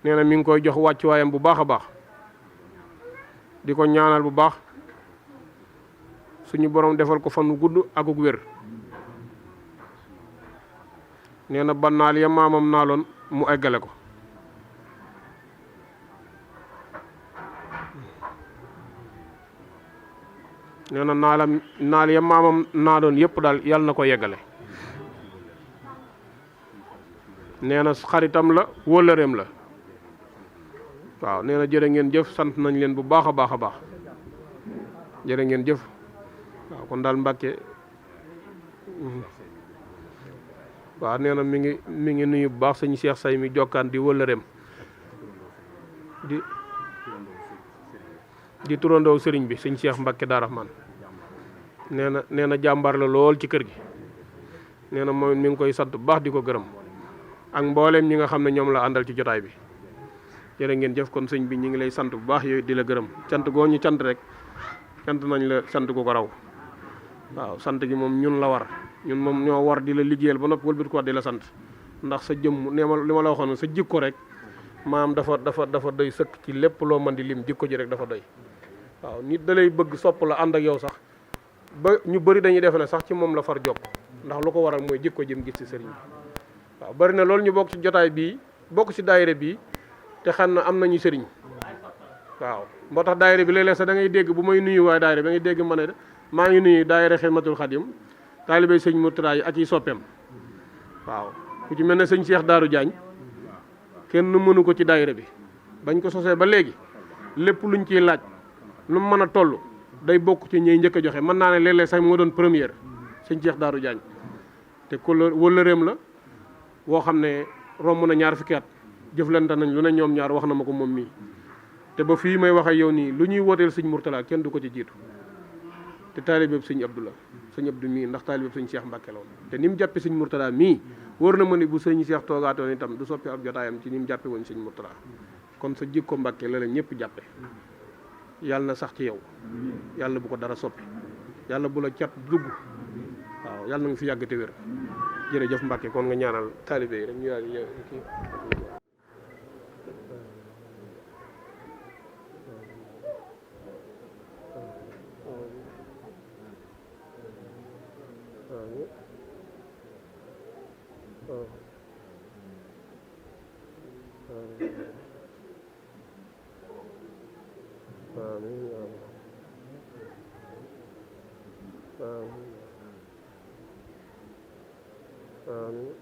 nee na mi ngi koy jox wàccuwaayam bu baax a baax di ko ñaanal bu baax suñu borom defal ko fan wu gudd akuk wér nee na ba naal ya maamam naaloon mu eggale ko nee na naal ya maamam naaloon yëpp daal yàlla na ko yeggale nee na xaritam la wóllëreem la waaw nee na jërë ngeen jëf sant nañ leen bu baax a baax a baax jërë ngeen jëf waaw kon daal Mbàkke waaw nee na mi ngi nuyu bu baax sëñ Cheikh Say mi jokkaan di wëllëreem di turandoo sëriñ bi sëñ Cheikh Mbàkke Daa Rahmaan nee na jàmbaar la lool ci kër gi nee na moom mi ngi koy sant bu baax di ko gërëm ak mbooleem ñi nga xam ne ñoom la àndal ci jotaay bi jërë ngeen jëf kon sëñ bi ñu ngi lay sant bu baax yooyu di la gërëm cant goo ñu cant rek cant nañ la sant gu ko raw waaw sant gi moom ñun la war ñun moom ñoo war di la liggéeyal ba noppi wëlbati ko di la sant ndax sa jëmm nee ma li ma la waxoon sa jikko rek maam dafa doy sëkk ci lépp loo mën di lim jikko ji rek dafa doy waaw nit da lay bëgg sopp la ànd ak yow sax ba ñu bëri dañuy defe ne sax ci moom la far jokk ndax lu ko waral mooy jikko jëm gis ci sëriñ bi waaw bëri na loolu ñu bokk ci jotaay bii bokk ci daayira bii te xam na am nañu sëriñ waaw moo tax daayira bi léeg-léeg sax da ngay dégg bu may nuyu waaye daayira da ngay dégg ma ne maa ngi nuyu daayira Xidmatul Xadim taalibe sëñ Murtada yi ak yi soppeem waaw ku ci mel ne sëñ Cheikh Daaru Jaañ kenn mënu ko ci daayira bi bañ ko sosee ba léegi lépp luñ ciy laaj lu mu mën a toll day bokk ci ñey njëkk a joxe mën naa ne léeg-léeg sax moo doon première sëñ Cheikh Daaru Jaañ te ko wëllëreem la woo xam ne romb na ñaar fukki at jëflante nañ lu ne ñoom ñaar wax na ma ko moom mii te ba fii may wax ak yow nii lu ñuy wooteel sëñ Murtada kenn du ko ci jiitu te taalibeeb sëñ Abdou la sëñ Abdou mii ndax taalibeeb sëñ Cheikh Mbàkke la woon te ni mu jàppe sëñ Murtada mii wóor na ma ni bu sëñ Cheikh toogaatoon itam du soppi ab jotaayam ci ni mu jàppe woon sëñ Murtada kon sa jikko Mbàkke la la ñëpp jàppe yàlla na sax ci yow yàlla bu ko dara soppi yàlla bu la cat dugg waaw yàlla na nga fi yàgg te wér jërëjëf Mbàkke kon nga ñaanal taalibe yi rek ñu yàgg kii آمين يا الله آمين آمين